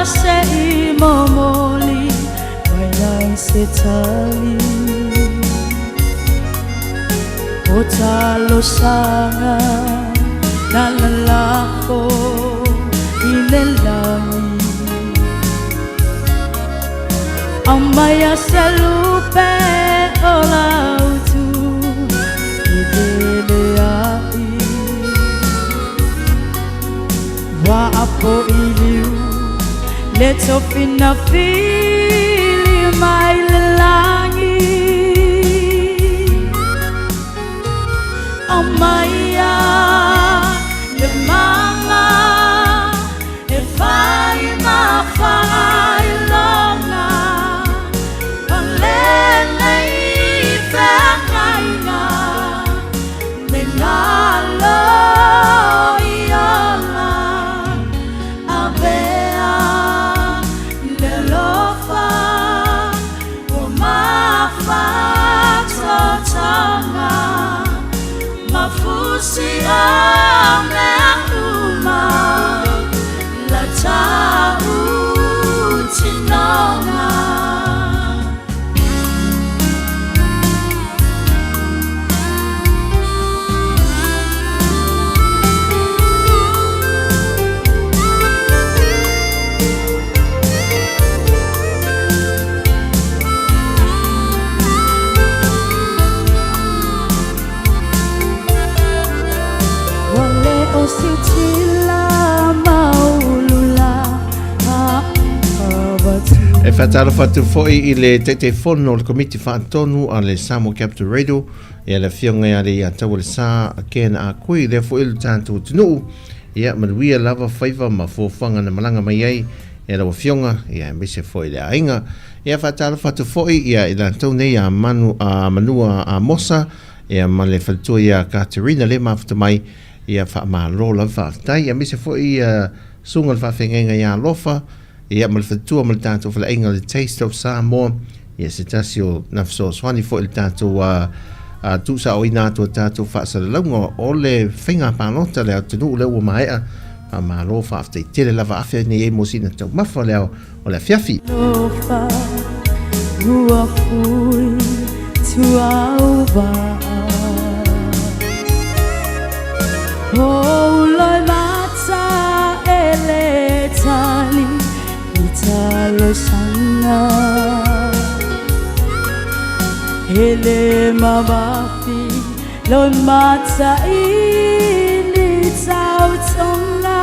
se'i momoli mai ai se tali O talosaga na lalafo i le lagi Aumaia se lupe o lautu e velea'i Ua apo i liu le tofi na fili mai le lagi Aumaia le mama e fai ma faailoga O lenei feagaiga ne galo i ola Avea le alofa ua mafatotoga Mafusi o mea uma la ta'utinoga. Ua le o siutila maulula avatu. E faatalofa atu foi i le Taitaifono o le Komiti Faatonu a le Samoa Capital Radio, ia le Afioga ia Leiataualesa Ken Akui, lea foi le tatou atunuu, ia manuia lava faiva ma fuafuaga na malaga mai ai e lau Afioga, ia aemaise foi le aiga. Ia faatalofa atu foi ia i latou nei a Manu a Manua Amosa, ia ma le faletua ia Katerina le mafuta mai, ia faamalo lava faafetai, aemaise foi ia susuga le faafeagaiga ia Alofa, ia ma le faletua ma le tatou faleaiga le Taste of Samoa, ia se tasi o na fesoasoani foi le tatou tuusaoina atu o tatou faasalalauga o le faiga palota le atunuu lea ua maea. Faamalo faafetai tele lava afe nei ai mo sina taumafa le ao o le afiafi. Alofa ua fui tuauvaa O loi mata e le tali i talosaga E le mamafi loi mata i ni tautoga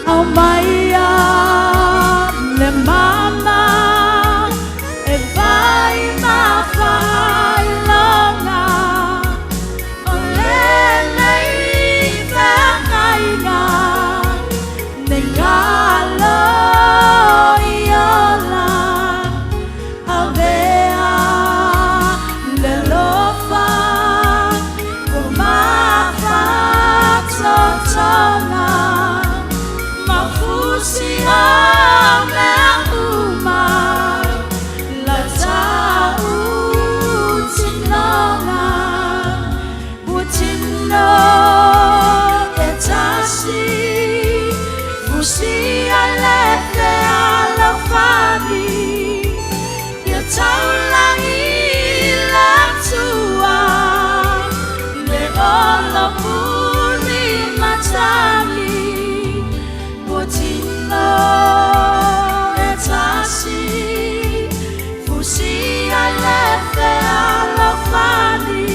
Aumaia le mama e fai ma faailoga O lenei feagaiga ne galo i ola Avea le alofa ua mafatotoga Mafusi o mea uma la ta'utinoga Ua tino e tasi fusia le fealofani Ia taulagi le Atua le ola muli matagi Ua tino e tasi fusia le fealofani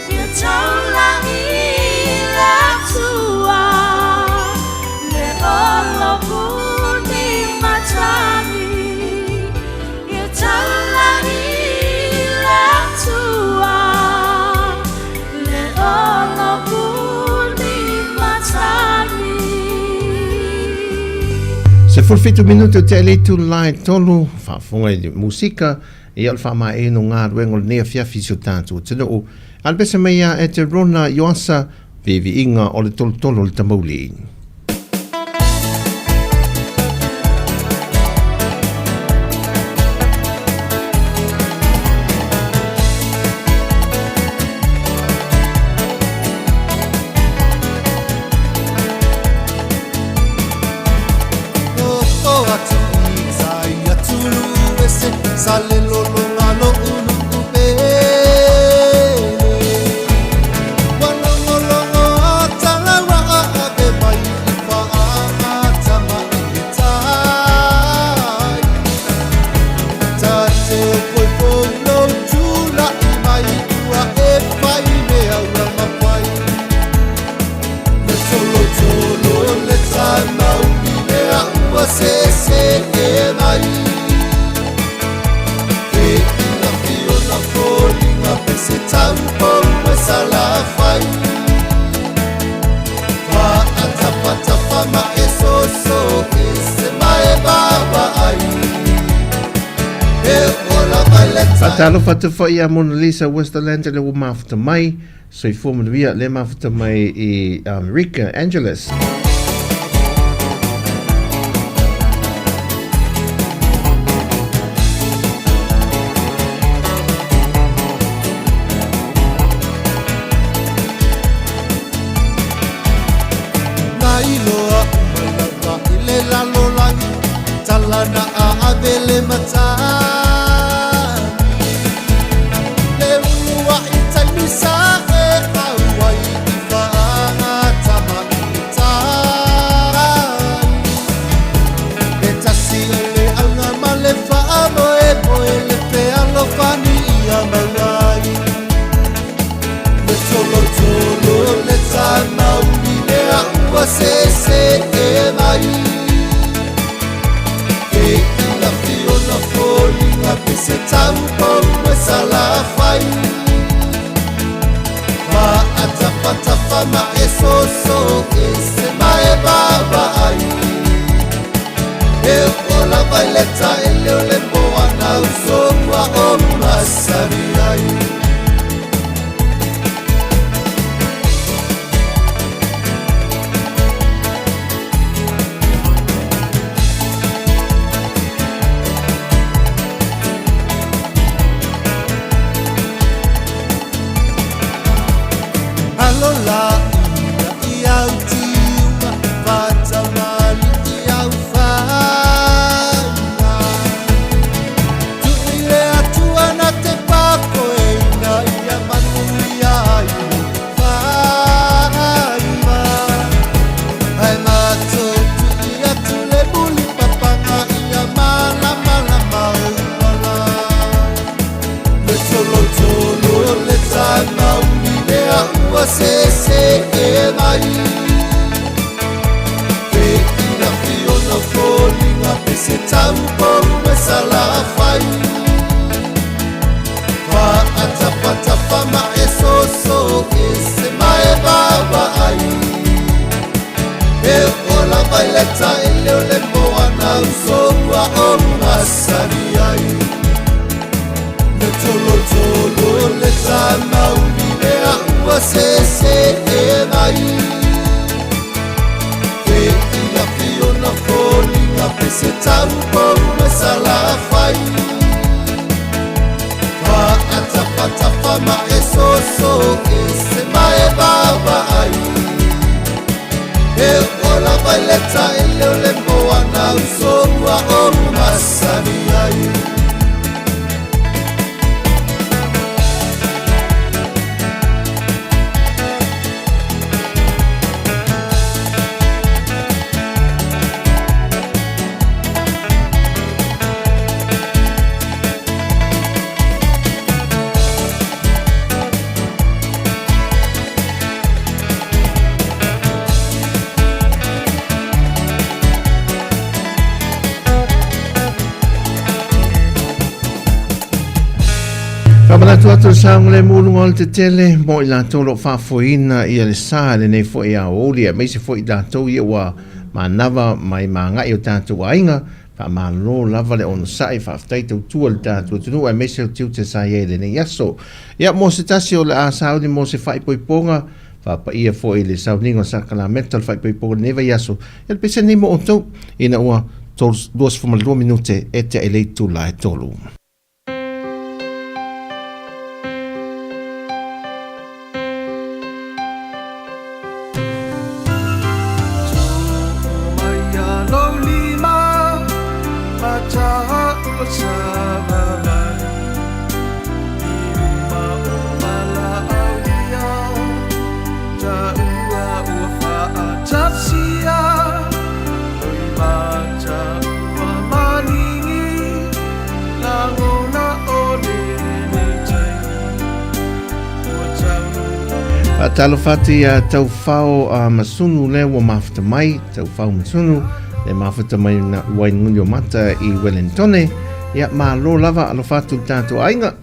Ia taulagi le Atua. 17 minute o te le itula e 3, faafofoga i le musika, ia o le faamaeaina o galuega o lenei afiafi i si o tatou atunuu. A le pese mai ia e te Rona Ioasa, viiviiga o le tolotolo o le tamauli. Faatalofa atu foi ia Mona Lisa Westerland le ua mafuta mai. Soifua manuia le mafuta mai i Amerika, Angeles. Faamanatu atu le saogalemu i luga o le tetele mo i latou o lo o faafoeina ia le sa i lenei foi aoauli aemaise foi i latou ia ua manava mai magai o tatou aiga. Faamalo lava le onosai, faafetai tautua i le tatou atunuu aemaise o tiute sa i ai i lenei aso. Ia, mo se tasi o le a sauni mo se faaipoipoga, faapaia foi i le sauniga o sakalameta o le faaipoipoga i lenei vaiaso, ia le pese lenei mo outou, ina ua 22 minute e tea i le itula e 3. Faatalofa atu ia Taufao a Masunu lea ua mafuta mai, Taufao Masunu le mafuta mai na Wainui o Mata i Wellingtone. Ia malo lava alofa atu le tatou aiga.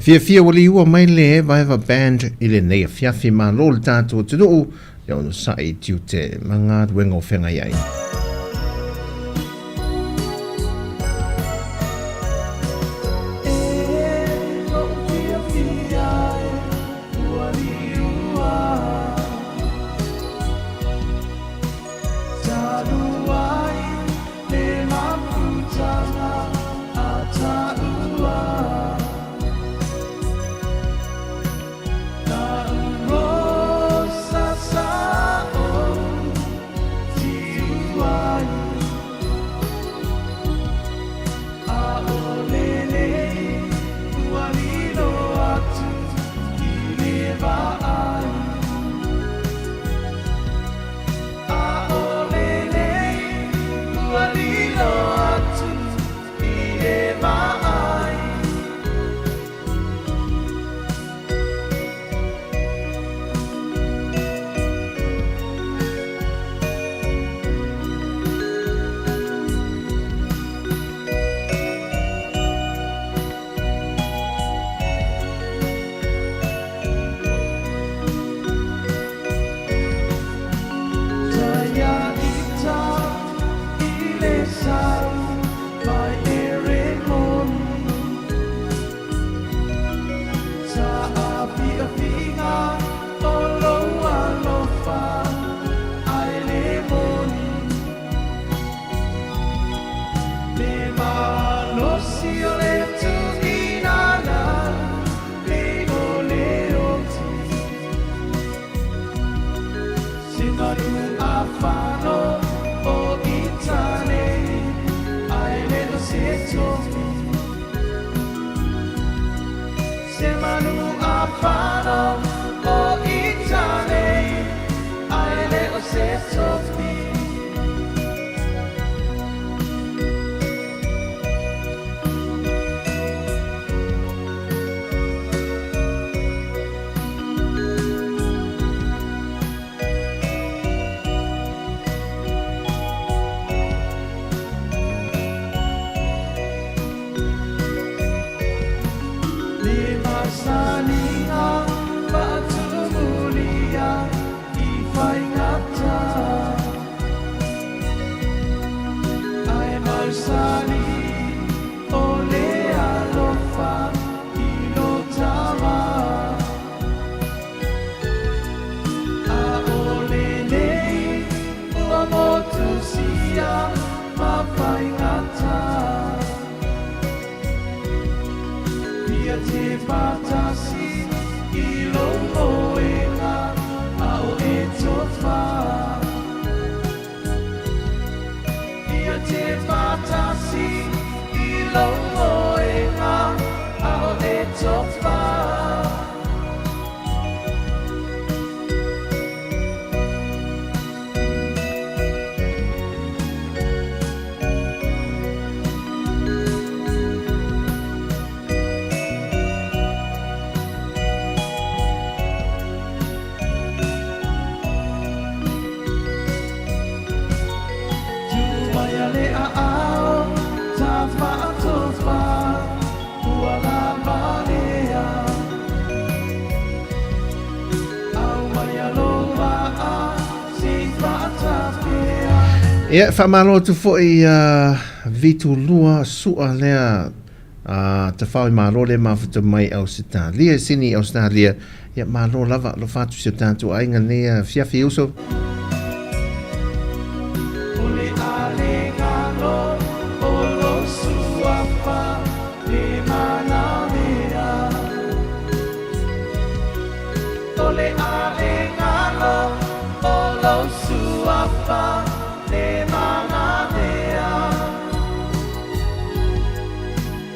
Fiafia ua liua mai le Eva Eva Band i lenei afiafi malo le tatou atunuu le onosai i tiute ma galuega o feagai ai. manuafano o Itali, ae le o se tofi. Le masaniga faatumulia i faigata, ae mausali o le alofa i lo tama. A o lenei ua motusia ma faigata. Ia te patasi i lo moenga a o e tofa. Ia te patasi i lo moenga a o e tofa. Tu mai a le a ao, ta whaatofa, ua la valea. Au mai a lo a, si whaatapea. Ia, faamalo atu foi Vitu Lua Sua lea tafao i malo le mafuta mai Ausetalia, Sini Ausetalia. Ia, malo lava alofa atu si o tatou aiga nei afiafi uso. O le alegalo o lo suafa le manamea. O le alegalo o lo suafa le manamea.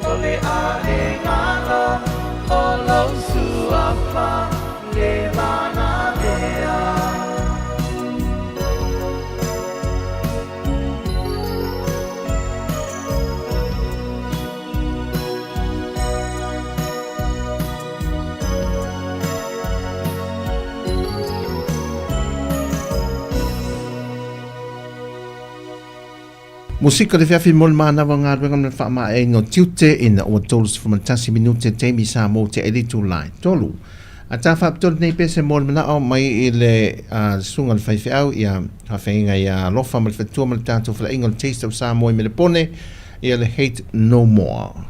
O le alegalo o lo suafa le manamea. Musika le fiafi mo le manava galuega ma le faamaeaina o tiute ina ua 31 minute taimi Samoa te elitu lai tolu. A ta faapitoa lenei pese mo le manao mai i le susuga le faifeau ia faafeaiga ia alofa ma le fetua ma le tatou felaiga o le Taste of Samoa i Melepone ia le Hate No More.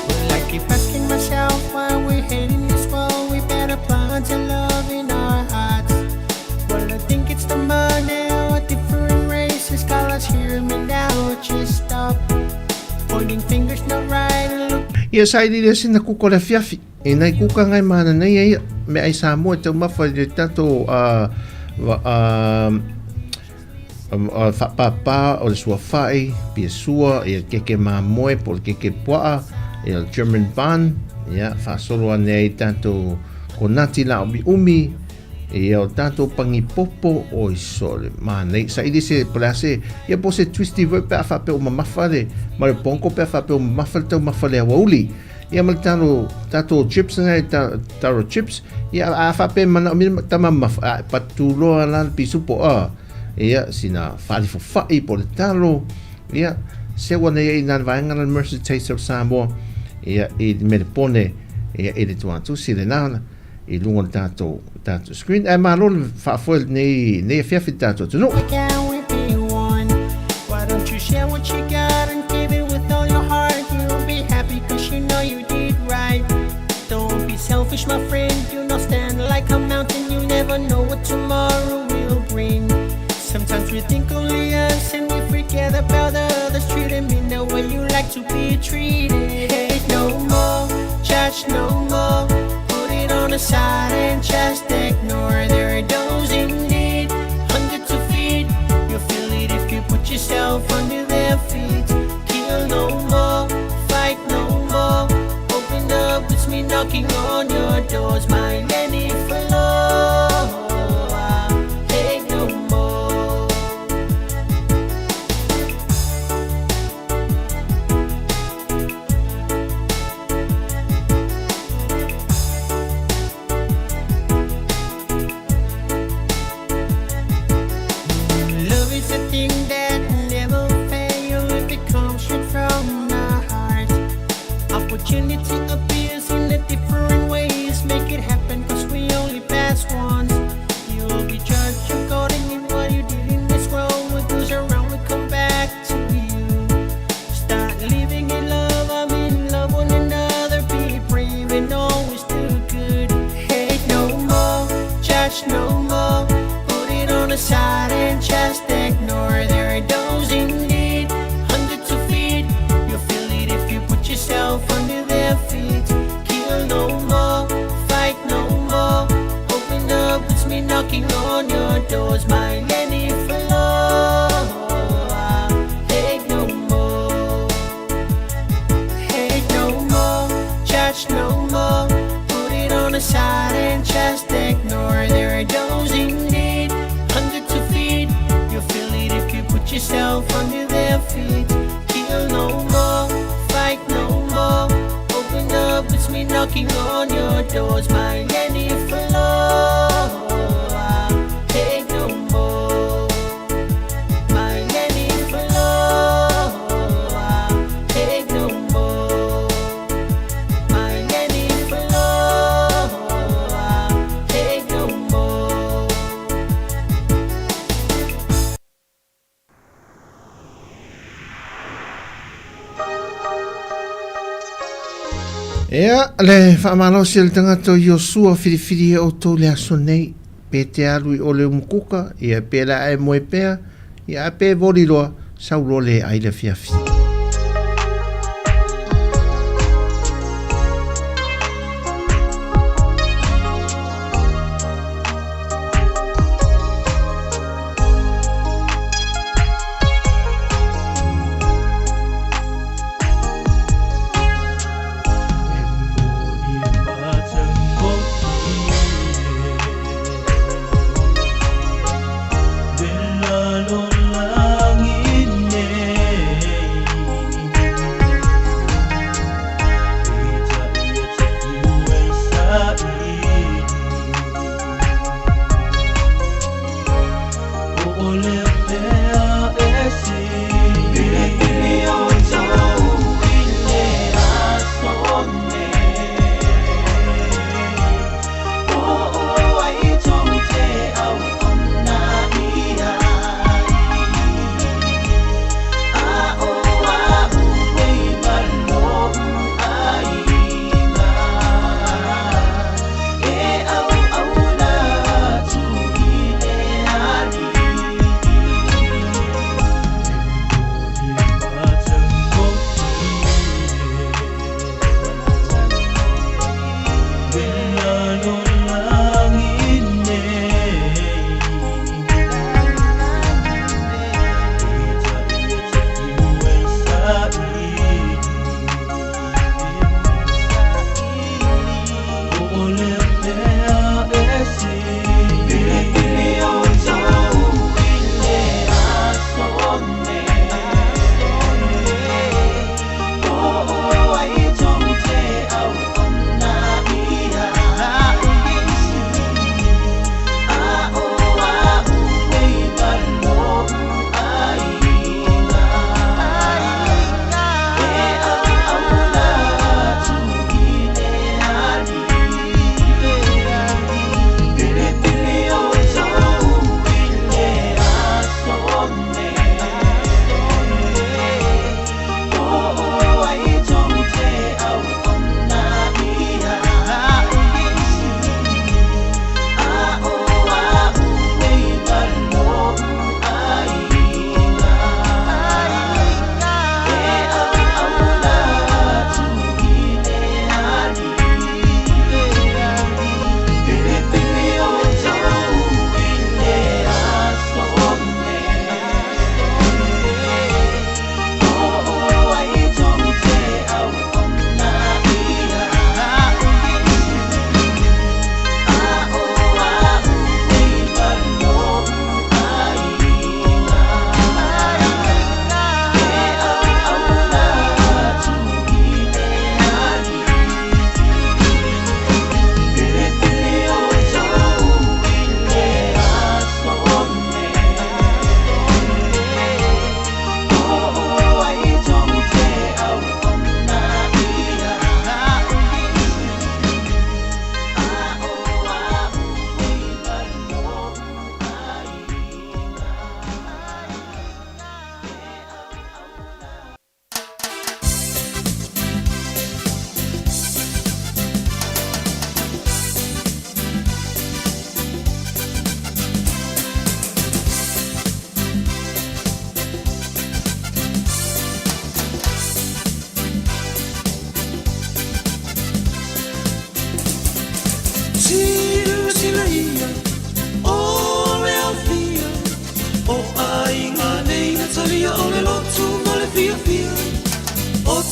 Well, I keep asking myself why we hate in this world. We better plant a love in our hearts. Well, I think it's the money or different races, colors. Hear me now, just stop pointing fingers, not right. And look. Ia saili lea sina kuka o le afiafi. E nai kuka ngai mana nei ia me ai Samoa e taumafa i le tatou faapapa o le suafa'i, piasua, ia le keke mamoe po o le keke pua'a, ia le German bun, ia faasolo ane ai tatou konati laʻumiʻumi, ia o tatou pagipopo, oi sole manai. Saili se po o le a se, ia po o se twisty vert pe a faapea ua mamafa le, ma le pongo pe a faapea ua mamafa le taumafa le aoauli. Ia ma le talo, tatou chips na e taro chips, ia a faapea e manaomia tama mamafa, a patuloa la le pisupo a. Ia sina faalifofa'i po o le talo, ia seu ane ai i nā le vaega la le Mercy Taste of Samoa, ia i Melepone, ia i le tuatusi lena i luga o le tatou tatou screen. Ae malo le faafoe lenei nei afiafi i le tatou atunuu. Why can't we be one? Why don't you share what you got and give it with all your heart? You'll be happy cause you know you did right. Don't be selfish, my friend. You know, stand like a mountain. You never never know what tomorrow will bring. Sometimes we think only us and we forget about the others. Treating me the way you like to be treated. Hate no more, judge no more. Put it on the side and just ignore. There are those in need, hunger to feed. You'll feel it if you put yourself under their feet. Kill no more, fight no more. Open up, it's me knocking on your doors. My Lenny Falo. Hate no more. Love is a thing that never fails if it comes straight from the heart. Opportunity appears in a different ways. Make it happen, cause we only pass once. You'll be judged according to what you did in this world. What goes around will come back to you. Start living in love, I'm in love one another. Be brave and always do good. Hate no more, judge no more. Put it on the side and just ignore. There are those in need, hunger to feed. You'll feel it if you put yourself under their feet. Kill no more, fight no more. Open up, it's me knocking on your doors. My Lenny Falo. Hate no more. Hate no more, judge no more. Put it on the side and just ignore. There are those in need, hunger to feed. You'll feel it if you put yourself under their feet. Kill no more, fight no more. Open up, it's me knocking on your doors. My Lenny Falo. Hate no more. My Lenny Falo. Hate no more. My Lenny Falo. Hate no more. Ia, le faamalosi o le tagata o Iosua filifili e outou le aso nei, pe te alu i o le umukuka, ia pe la e moe pea, ia a pe voli loa, sau loa le ai le afiafi. Le lalo langi nei.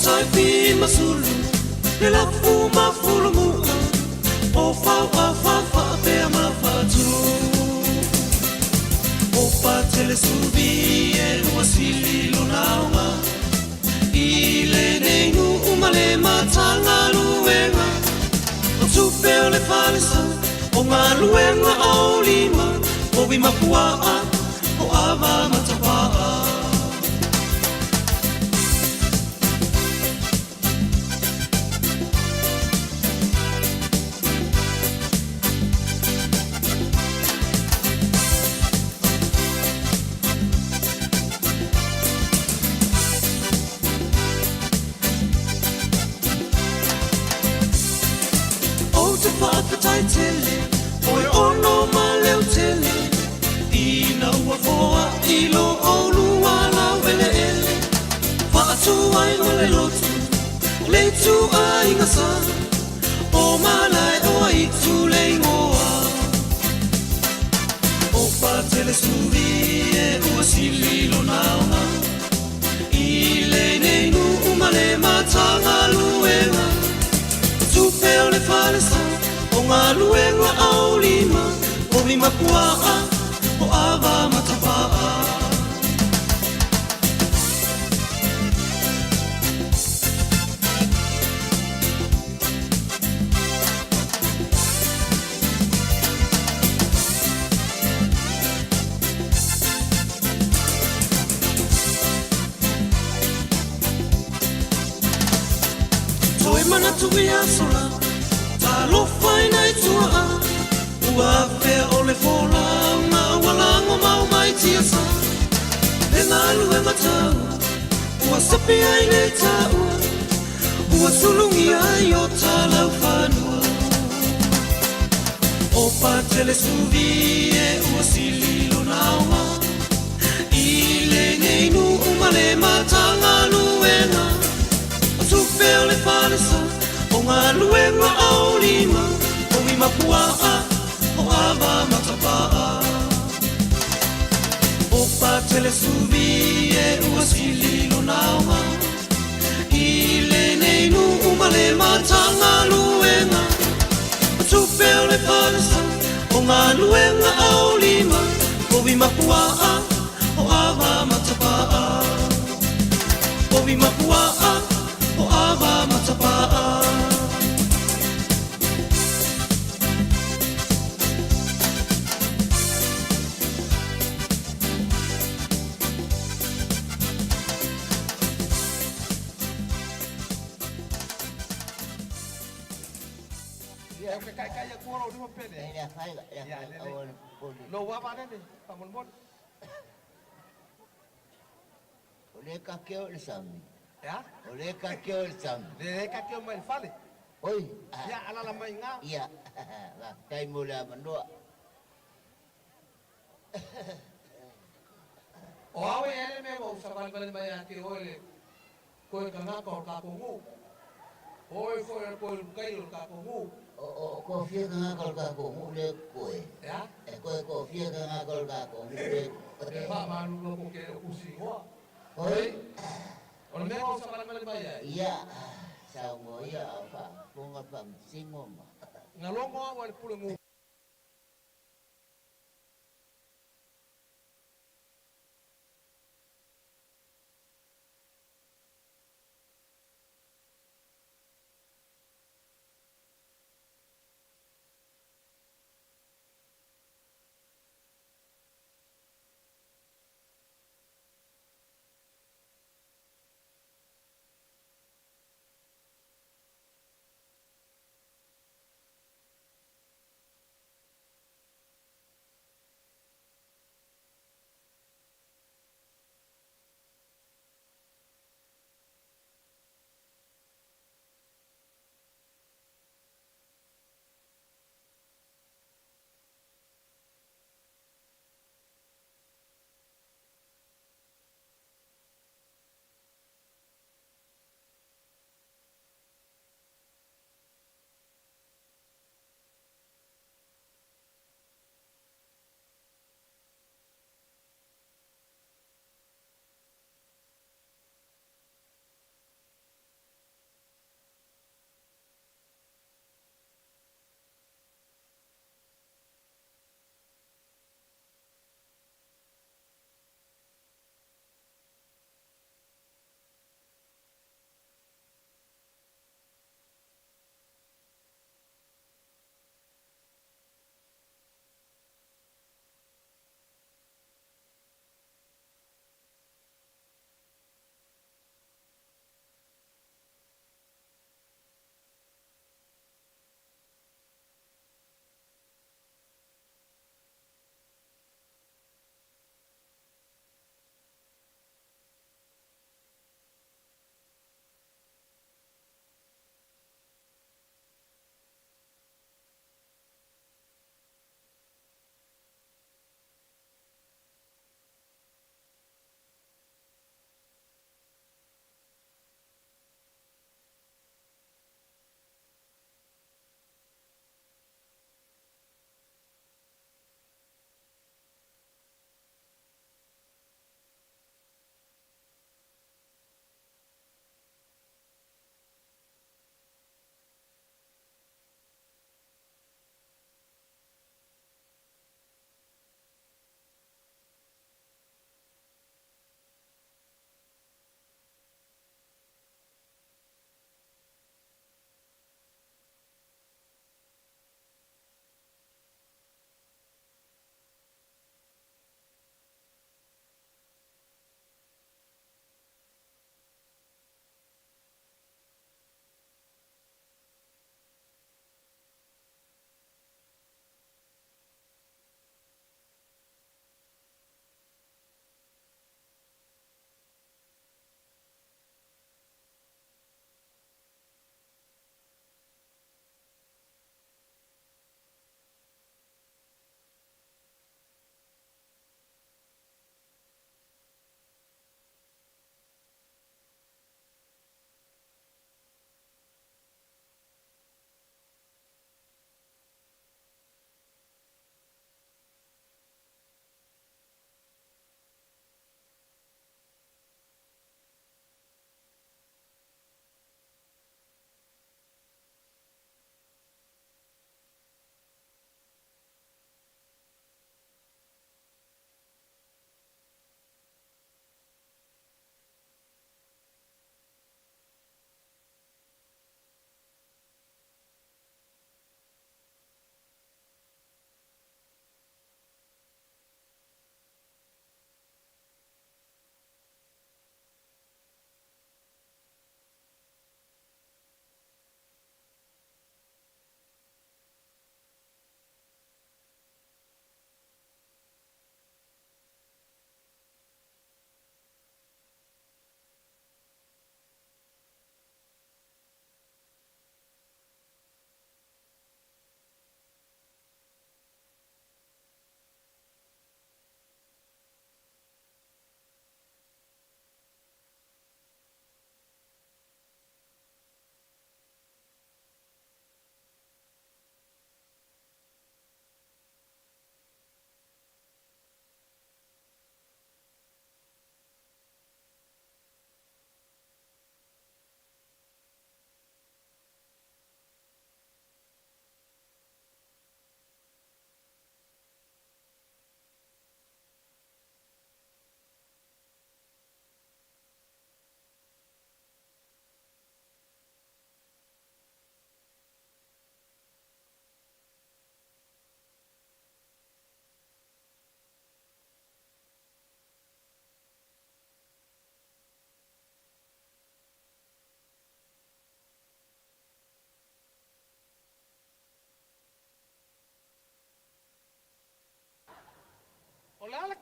Saifi ma Sulu, le Lafu ma Fulumu'a, o Fau a Fa'afa'apea ma Fatu. O Patele Suvi e ua sili lona aoga, i lenei nuu ma le Matagaluega. O tupe o le falesa, o galuega aulima, povi ma pua'a, o ava ma tapa'a. Ou te faafetai tele, oe ono ma leo tele, ina ua foa'i lo oulua laueleele, faatu ai ma le lotu, o le ituaiga sa, o Malaeoaitu le igoa. O Patele Suvi e ua sili lona aoga, i lenei nuu ma le Matagaluega. O tupe o le falesa, o galuega aulima, povi ma pua'a, o ava ma tapa'a. Toe manatu ia sola, talofa i nai tua'a, ua afea o le folauga ua lago mau mai tiasa. Le galuega taua, ua sapi ai le taua, ua sulugia ai o talaufanua. O Patele Suvi e ua sili lona aoga, i lenei nuu ma le Matagaluega. O tupe o le falesa, o galuega aulima, povi ma pua'a, o ava ma tapa'a. O Patele Suvi e ua sili lona aoga, i lenei nuu ma le Matagaluega. O tupe o le falesa, o galuega aulima, povi ma pua'a, o ava ma tapa'a. Povi ma pua'a, o ava ma tapa'a. O le kakeo le sami. O le kakeo le sami. Le kakeo mai le fale. Oi. Ia, alala mai ngā. Ia, faafetai mo le avanoa. O au e ele mea ua usavalivali mai ia te oe le koe kagaka o le tatou nuu. O oe foi o le koe lukai o le tatou nuu. O kofia kagaka o le tatou nuu le koe. Ea? E koe kofia kagaka o le tatou nuu le koe. E faamalulu atu ou te le o tusi igoa. Oi. O le mea ua usavalivali mai ai. Ia, saunoa ia a o faafofoga faamasino ma. Na logo au e le pule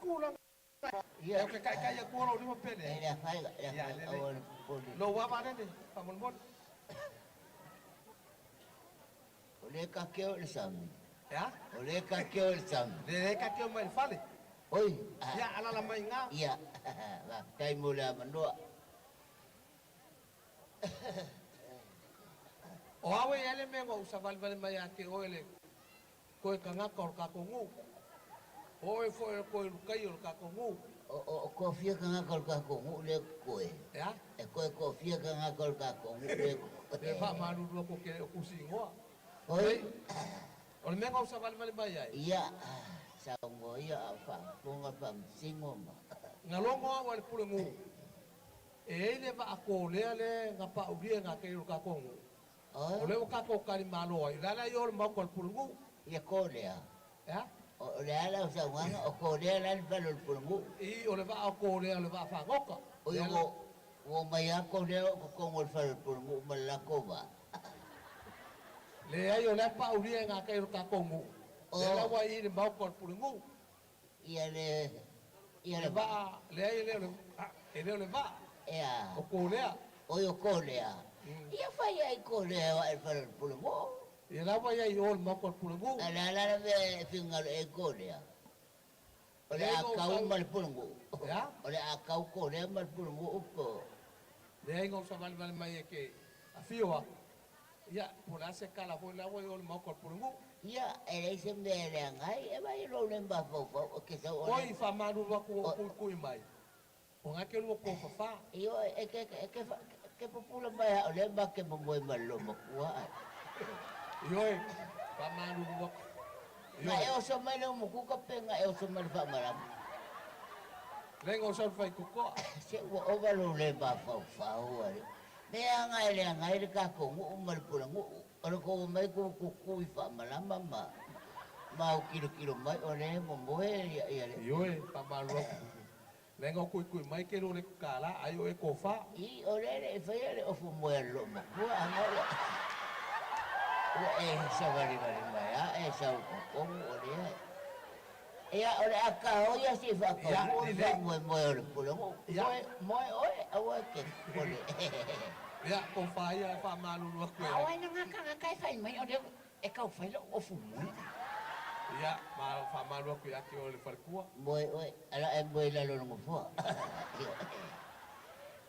tulaga Ia. E o ke kaikai atua lou lima pe E leai. le afaina, le Ia, afaina, lelei. aua le popole. Lou ava lele, faamolemole. O lea e kakeo i le sami. E a? O lea e kakeo i le sami. Lea e kakeo mai i le fale. Oi, Ia, alaala mai i ina. Ia, faafetai mo le avanoa. O au e i ai le mea na ou savalivali mai ia te oe le koe tagata o le tatou nuu. O oe foi o le koe lukai o le tatou nuu. O kofia tagata o le tatou nuu lea e koe. E a? E koe kofia tagata o le tatou nuu lea e koe. E faamalulu atu ou te le o tusi igoa. Oi. O le mea na ou savalivali mai ai. Ia, saunoa ia a o faafofoga faamasino ma. Na logo au a le pulenuu, e i ai le vaa kolea lea na paulia e gatei o le tatou nuu. O lea ua tatou tali malo ai, o le a la i o le maota o le pulenuu? Ia kolea. E a? O le a lau saunoaga, o kolea la le fale o le pulenuu? I, o le vaa o kolea o le vaa fagota. Oi, ua omai lava kolea o totonu o le fale o le pulenuu ma le latou vaa. Leai, o lea paulia e gatei o le tatou nuu. Lea la ua i i le maota o le pulenuu. Ia le ia le le vaa, leai e le o le e le o le vaa. E a? O kolea. Oi o kolea. Ia fai ai kolea o ae le fale o le pulenuu. Ia la ua i ai i o le maota o le pulenuu. A o le a la le mea e finagalo i ai kolea? O le Leai a na ou kau sau ma le pulenuu. E a? O le a kau kolea ma le pulenuu po o. Leai na ou savalivali mai e ke afio atu. Ia, po o le a se kala foi la ua i o le maota o le pulenuu. Ia, e leai se mea e leaga ai, e vaai lou le mafaufau, o ke sau o le. Oi, faamalulu atu ua ou kuikui mai, o na ke lua tofafa. Ioe, e ke, e ke, ke pupula mai a o lea ma ke momoe ma le loomatua ai. Ioe, faamalulu atu. Na e Ioe. oso mai le umukuka pe na e oso mai le faamalama. Leai na ou sau i le faitotoa. Se ua ova lou le mafaufau ale. Mea aga e leaga ai le tatou nuu ma le pulenuu, o le tou omai tou tutu i faamalama ma ma au kilokilo mai o lea e momoe ia le. Ioe, faamalulu atu. Leaga o kuikui mai ke lo le kala ai o e kofa. I, o lea e le i faia le ofu moe a le loomatua, aga ua ua e savalivali mai a e sau i totonu o lea e. Ia, o le a kao ia se i faataunuu le faamoemoe o le pulenuu. Moe, moe oe, aua e te popole. Ia, tofa ia e faamalulu atu e. A o ai na gakagaka e fai mai o lea e tau fai lou ofu moe. Ia, ma faamalu atu ia te oe le faletua. Moe oe, ala e moe i lalo o le nofoa.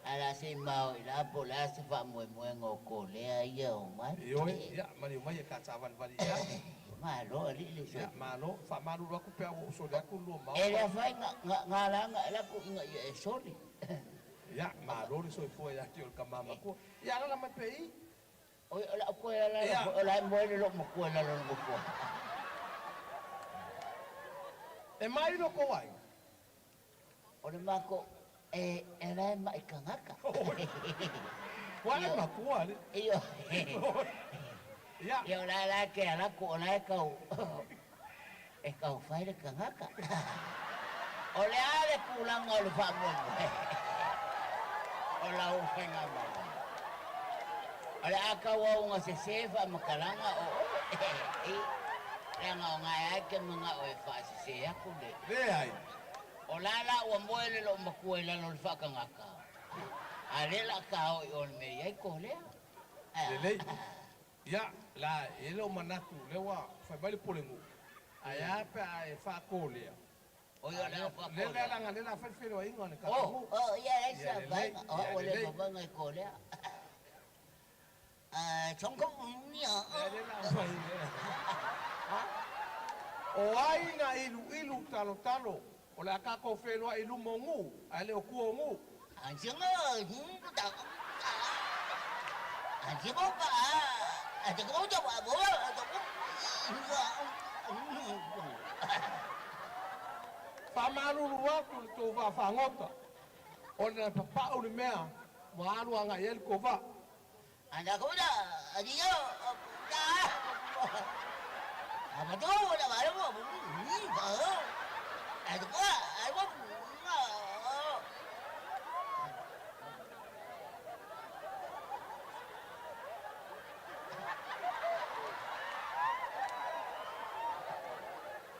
Ala se i mao i la po o le a se faamoemoega o kolea ia o mai. Ioe, ia, maliu mai e katavalivali i ai. Malo alii le Ia, malo, faamalulu atu pe a ua ou soli atu lua E maota. le afaina nga ala nga e laku ina ia e soli. Ia, malo le soifua ia te oe le tama matua. Ia, alaala mai pea i. Oi, o lau koe ala la o la e moe le loo matua i lalo o le nofoa. E mai loko ai. O le mako e e la e mai kangaka. Ua e matua le. Ioe. Ia. Ia o la la ke ala ku o la e kau e kau fai le kangaka. O le a le tulaga o le faamoemoe o lau faigamalo. O le a tauauga sese faamatalaga o oe, leaga o gae lava e te manao e faasese atu le. Leai. O la la ua moe le loomatua i lalo o le faakagaka, a o lea la ta o i o le mea i ai ko lea. Ae a? Lelei. Ia, la, e le o manatu, lea ua fai mai le pulenuu, ae a pe a e faakolea? Oi o le a Lea faakolea. leaga lea la fai le feiloaiga o le tatou nuu. Oh, ia leai Ia sa lelei, vaega, o ia au ua le lelei. vavaga i kolea. Ae, chong kong nia. Lea lea la fai lea. O ai na iluilu talotalo, o le a tatou feiloai i luma o nuu, ae le o tua o nuu. Faamalulu atu i le tou vaafagota, ona e papau le mea ua alu agai i ai le tou vaa.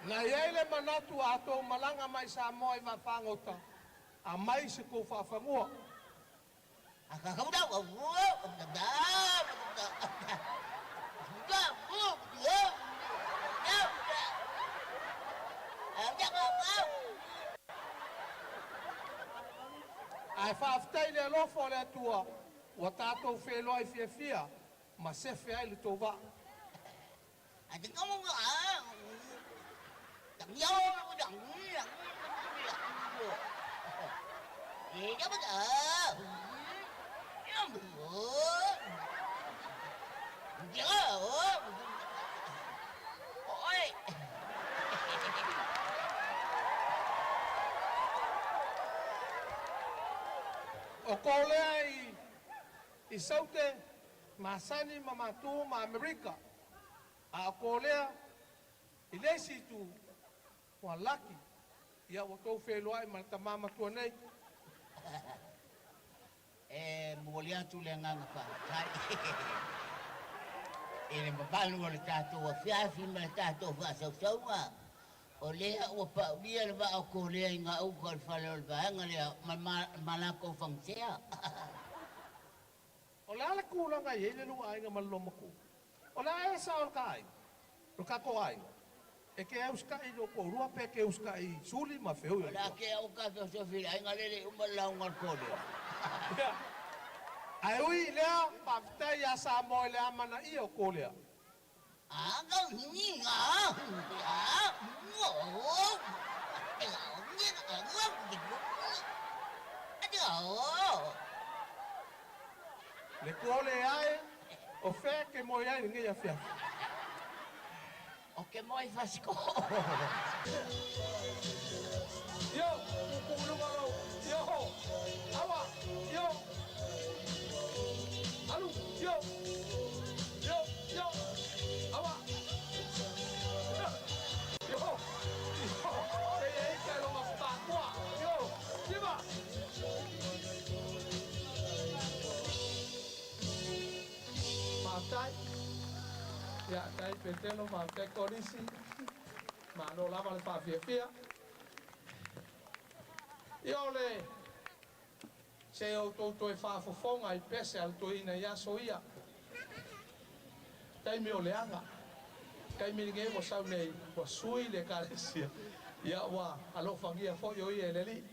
Na i ai le manatu a tou malaga mai Samoa i vaafagota, aumai se kou faafanua. Ae faafetai le alofa o le Atua ua tatou feloai fiafia ma sefe ai le tou vaa. O kou lea i Saute, masani ma matu ma Amerika. A o kou lea i le isi itu ua laki ia ua tou feloai ma le tamā matua nei. E momoli atu le agaga faafetai i le mamalu o le tatou afiafi ma le tatou faasausauga. O lea ua paulia le vaa o Kolea i gauta o le fale o le vaega lea ma latou fagasea. O le a le tulaga i ai le lua aiga ma le loma-matua? O le a ea sao o le ta aiga, o le tatou aiga, e te ausita'i i lou toalua pe te usita'i i Suli ma Feui o O le le a toa? tea au ka feosofi i le aiga lea e le i uma le lauga a le Kolea. Ia, ae ui i lea, faafetai iā Samoa i le amanaia o Kolea. Le Kolea e, o fea e te moe ai i lenei afiafi? Ou te moe i Fasitoo. Io, tuutuu i luga lou, io, aua, io, alu, io, io, io, aua, io, io, seia ika i loga pakoa, io, sima. Faafetai. Ia, tai Petelo, faafetai Kolisi. Malo lava le faafiafia. Ia o le se outou toe faafofoga i pese a le toeaina i aso ia. Taimi o leaga. Taimi lenei ua sau nei ua sui le Ekalesia. Ia ua alofagia foi o ia e le Alii.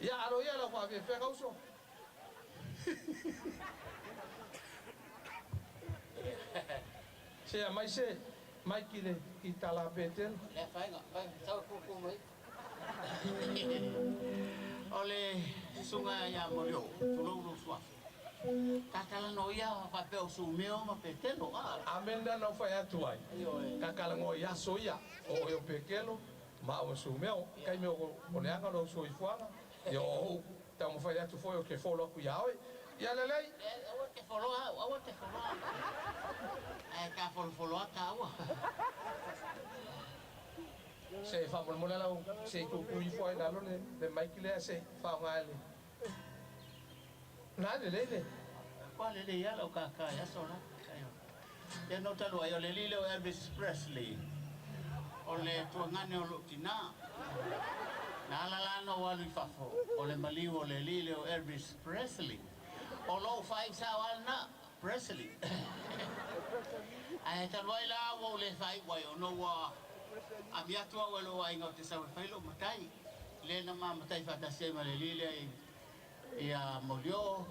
Ia alo ia lau faafiafiaga uso. Se aumai se maiki i le kitala a Petelo. Le afaina, fai, sau e kuku mai. O le susuga ia Molioo, tulou lou suafa. Tatalanoa ia faapea o Sumeo ma Petelo, a. Amene lea na ou fai atu ai. Ioe. Tatalanoa i aso ia, o oe o Petelo, ma au o Sumeo. Taimi o leaga lou soifuaga, ia o ou taumafai atu foi ou te folo atu iā oe. Ia lelei. Leai, aua e te foloa au, aua e te foloa au. Ae ta folofoloa tāua. Se faamolemole lau, se i tuutuu ifo ai i lalo le le maiki lea se i faaaoga e le Na lelei le. Kua lelei lava lau kākā i aso la. Ia no talu ai o le alii lea o Elvis Presley, o le tuagane o lou tinā. Na ala la ona ou alu i fafo, o le maliu o le alii lea o Elvis Presley. O lou faaisao lava lena, Presley. Ae talu ai la ua ou le faaiu ai ona ua ami atu au e lou aiga ou te sau e fai lou matai. Lea na ma matai faatasi ai ma le alii lea i ia Molioo.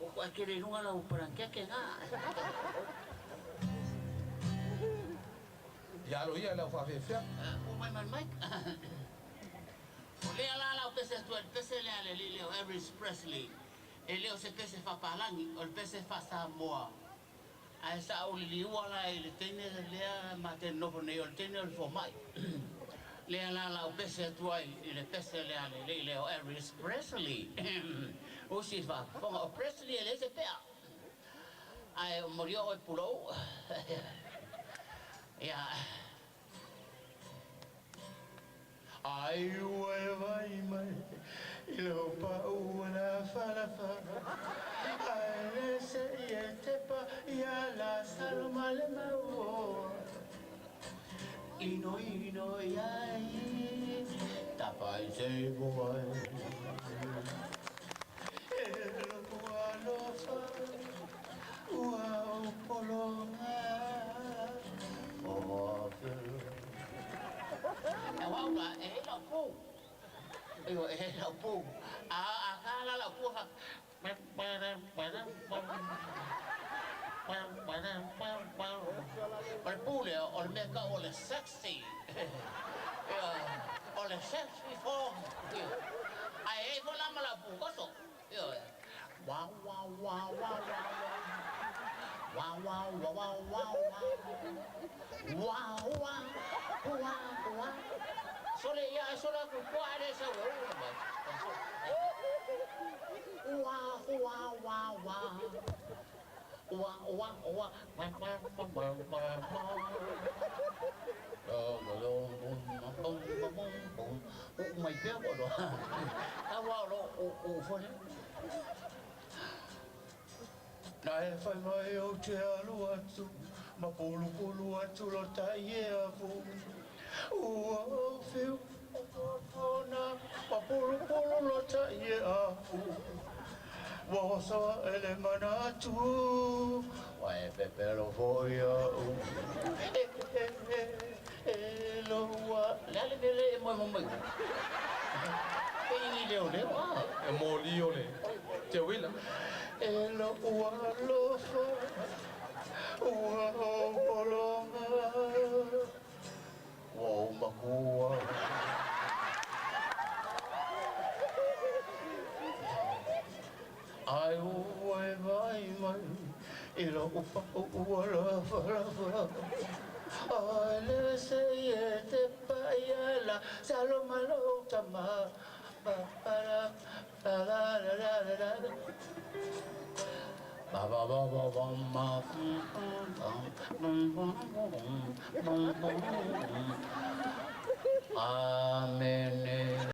Ua ae tele i luga lau palanakeke na. Ia alo ia i lau faafiafia. Ua mai ma le mic. O lea la lau pese atu ai le pese lea a le alii lea o Elvis Presley. E le o se pese faapalagi, o le pese faa-Samoa. Ae sa ou liliua la i le teine lea ma te nonofo nei, o le teine o le fomai. Lea la lau pese atu ai i le pese lea a le alii lea o Elvis Presley. Usi faafofoga, o Presley e leai se pea. Ae molia oe pulou. Ia. Ai ua e vai mai i lou pau lafalafa, Ae le se i e tepa ia Lasalo ma le mauoa. inoinoi ai tafaiseu ai. E lou alofa ua ou pologa o afelo. E wau la e lau pu. E lau pu. A ka la lau pu ha. O le pu lea, o le mea tau o le sexy. O le sexy form. Ae i ai foi la ma lau pu koso. Ioe. Wa wa wa wa wa wa wa wa wa wa wa wa wa wa. Sole ia sole ku kua le sa wa u mai. Wa wa wa wa. Wa wa wa wa wa wa wa wa. Mai pea ko lo. Ta wa lo o o fo le. Na e fai mai ou te alu atu, ma pulupulu atu lo tai e afu. Ua ou fiu ona, ma pulupulu lo tai e afu. Ua oso e le manatu, wa e pepelo foi au. E e e e lo wa. Le ale le e mo mo mo. E ni leo leo ah. E moli o le te uila. E lou alofa ua ou pologa ua ou makua. Ai ua e vai mai i lou pau ua lafalafa. Ai le se e te paia la saloma lou tama. Pa pa la pa la la la la la. Ba ba ba ba ba ma bum bum bum bum bum bum bum. Amene.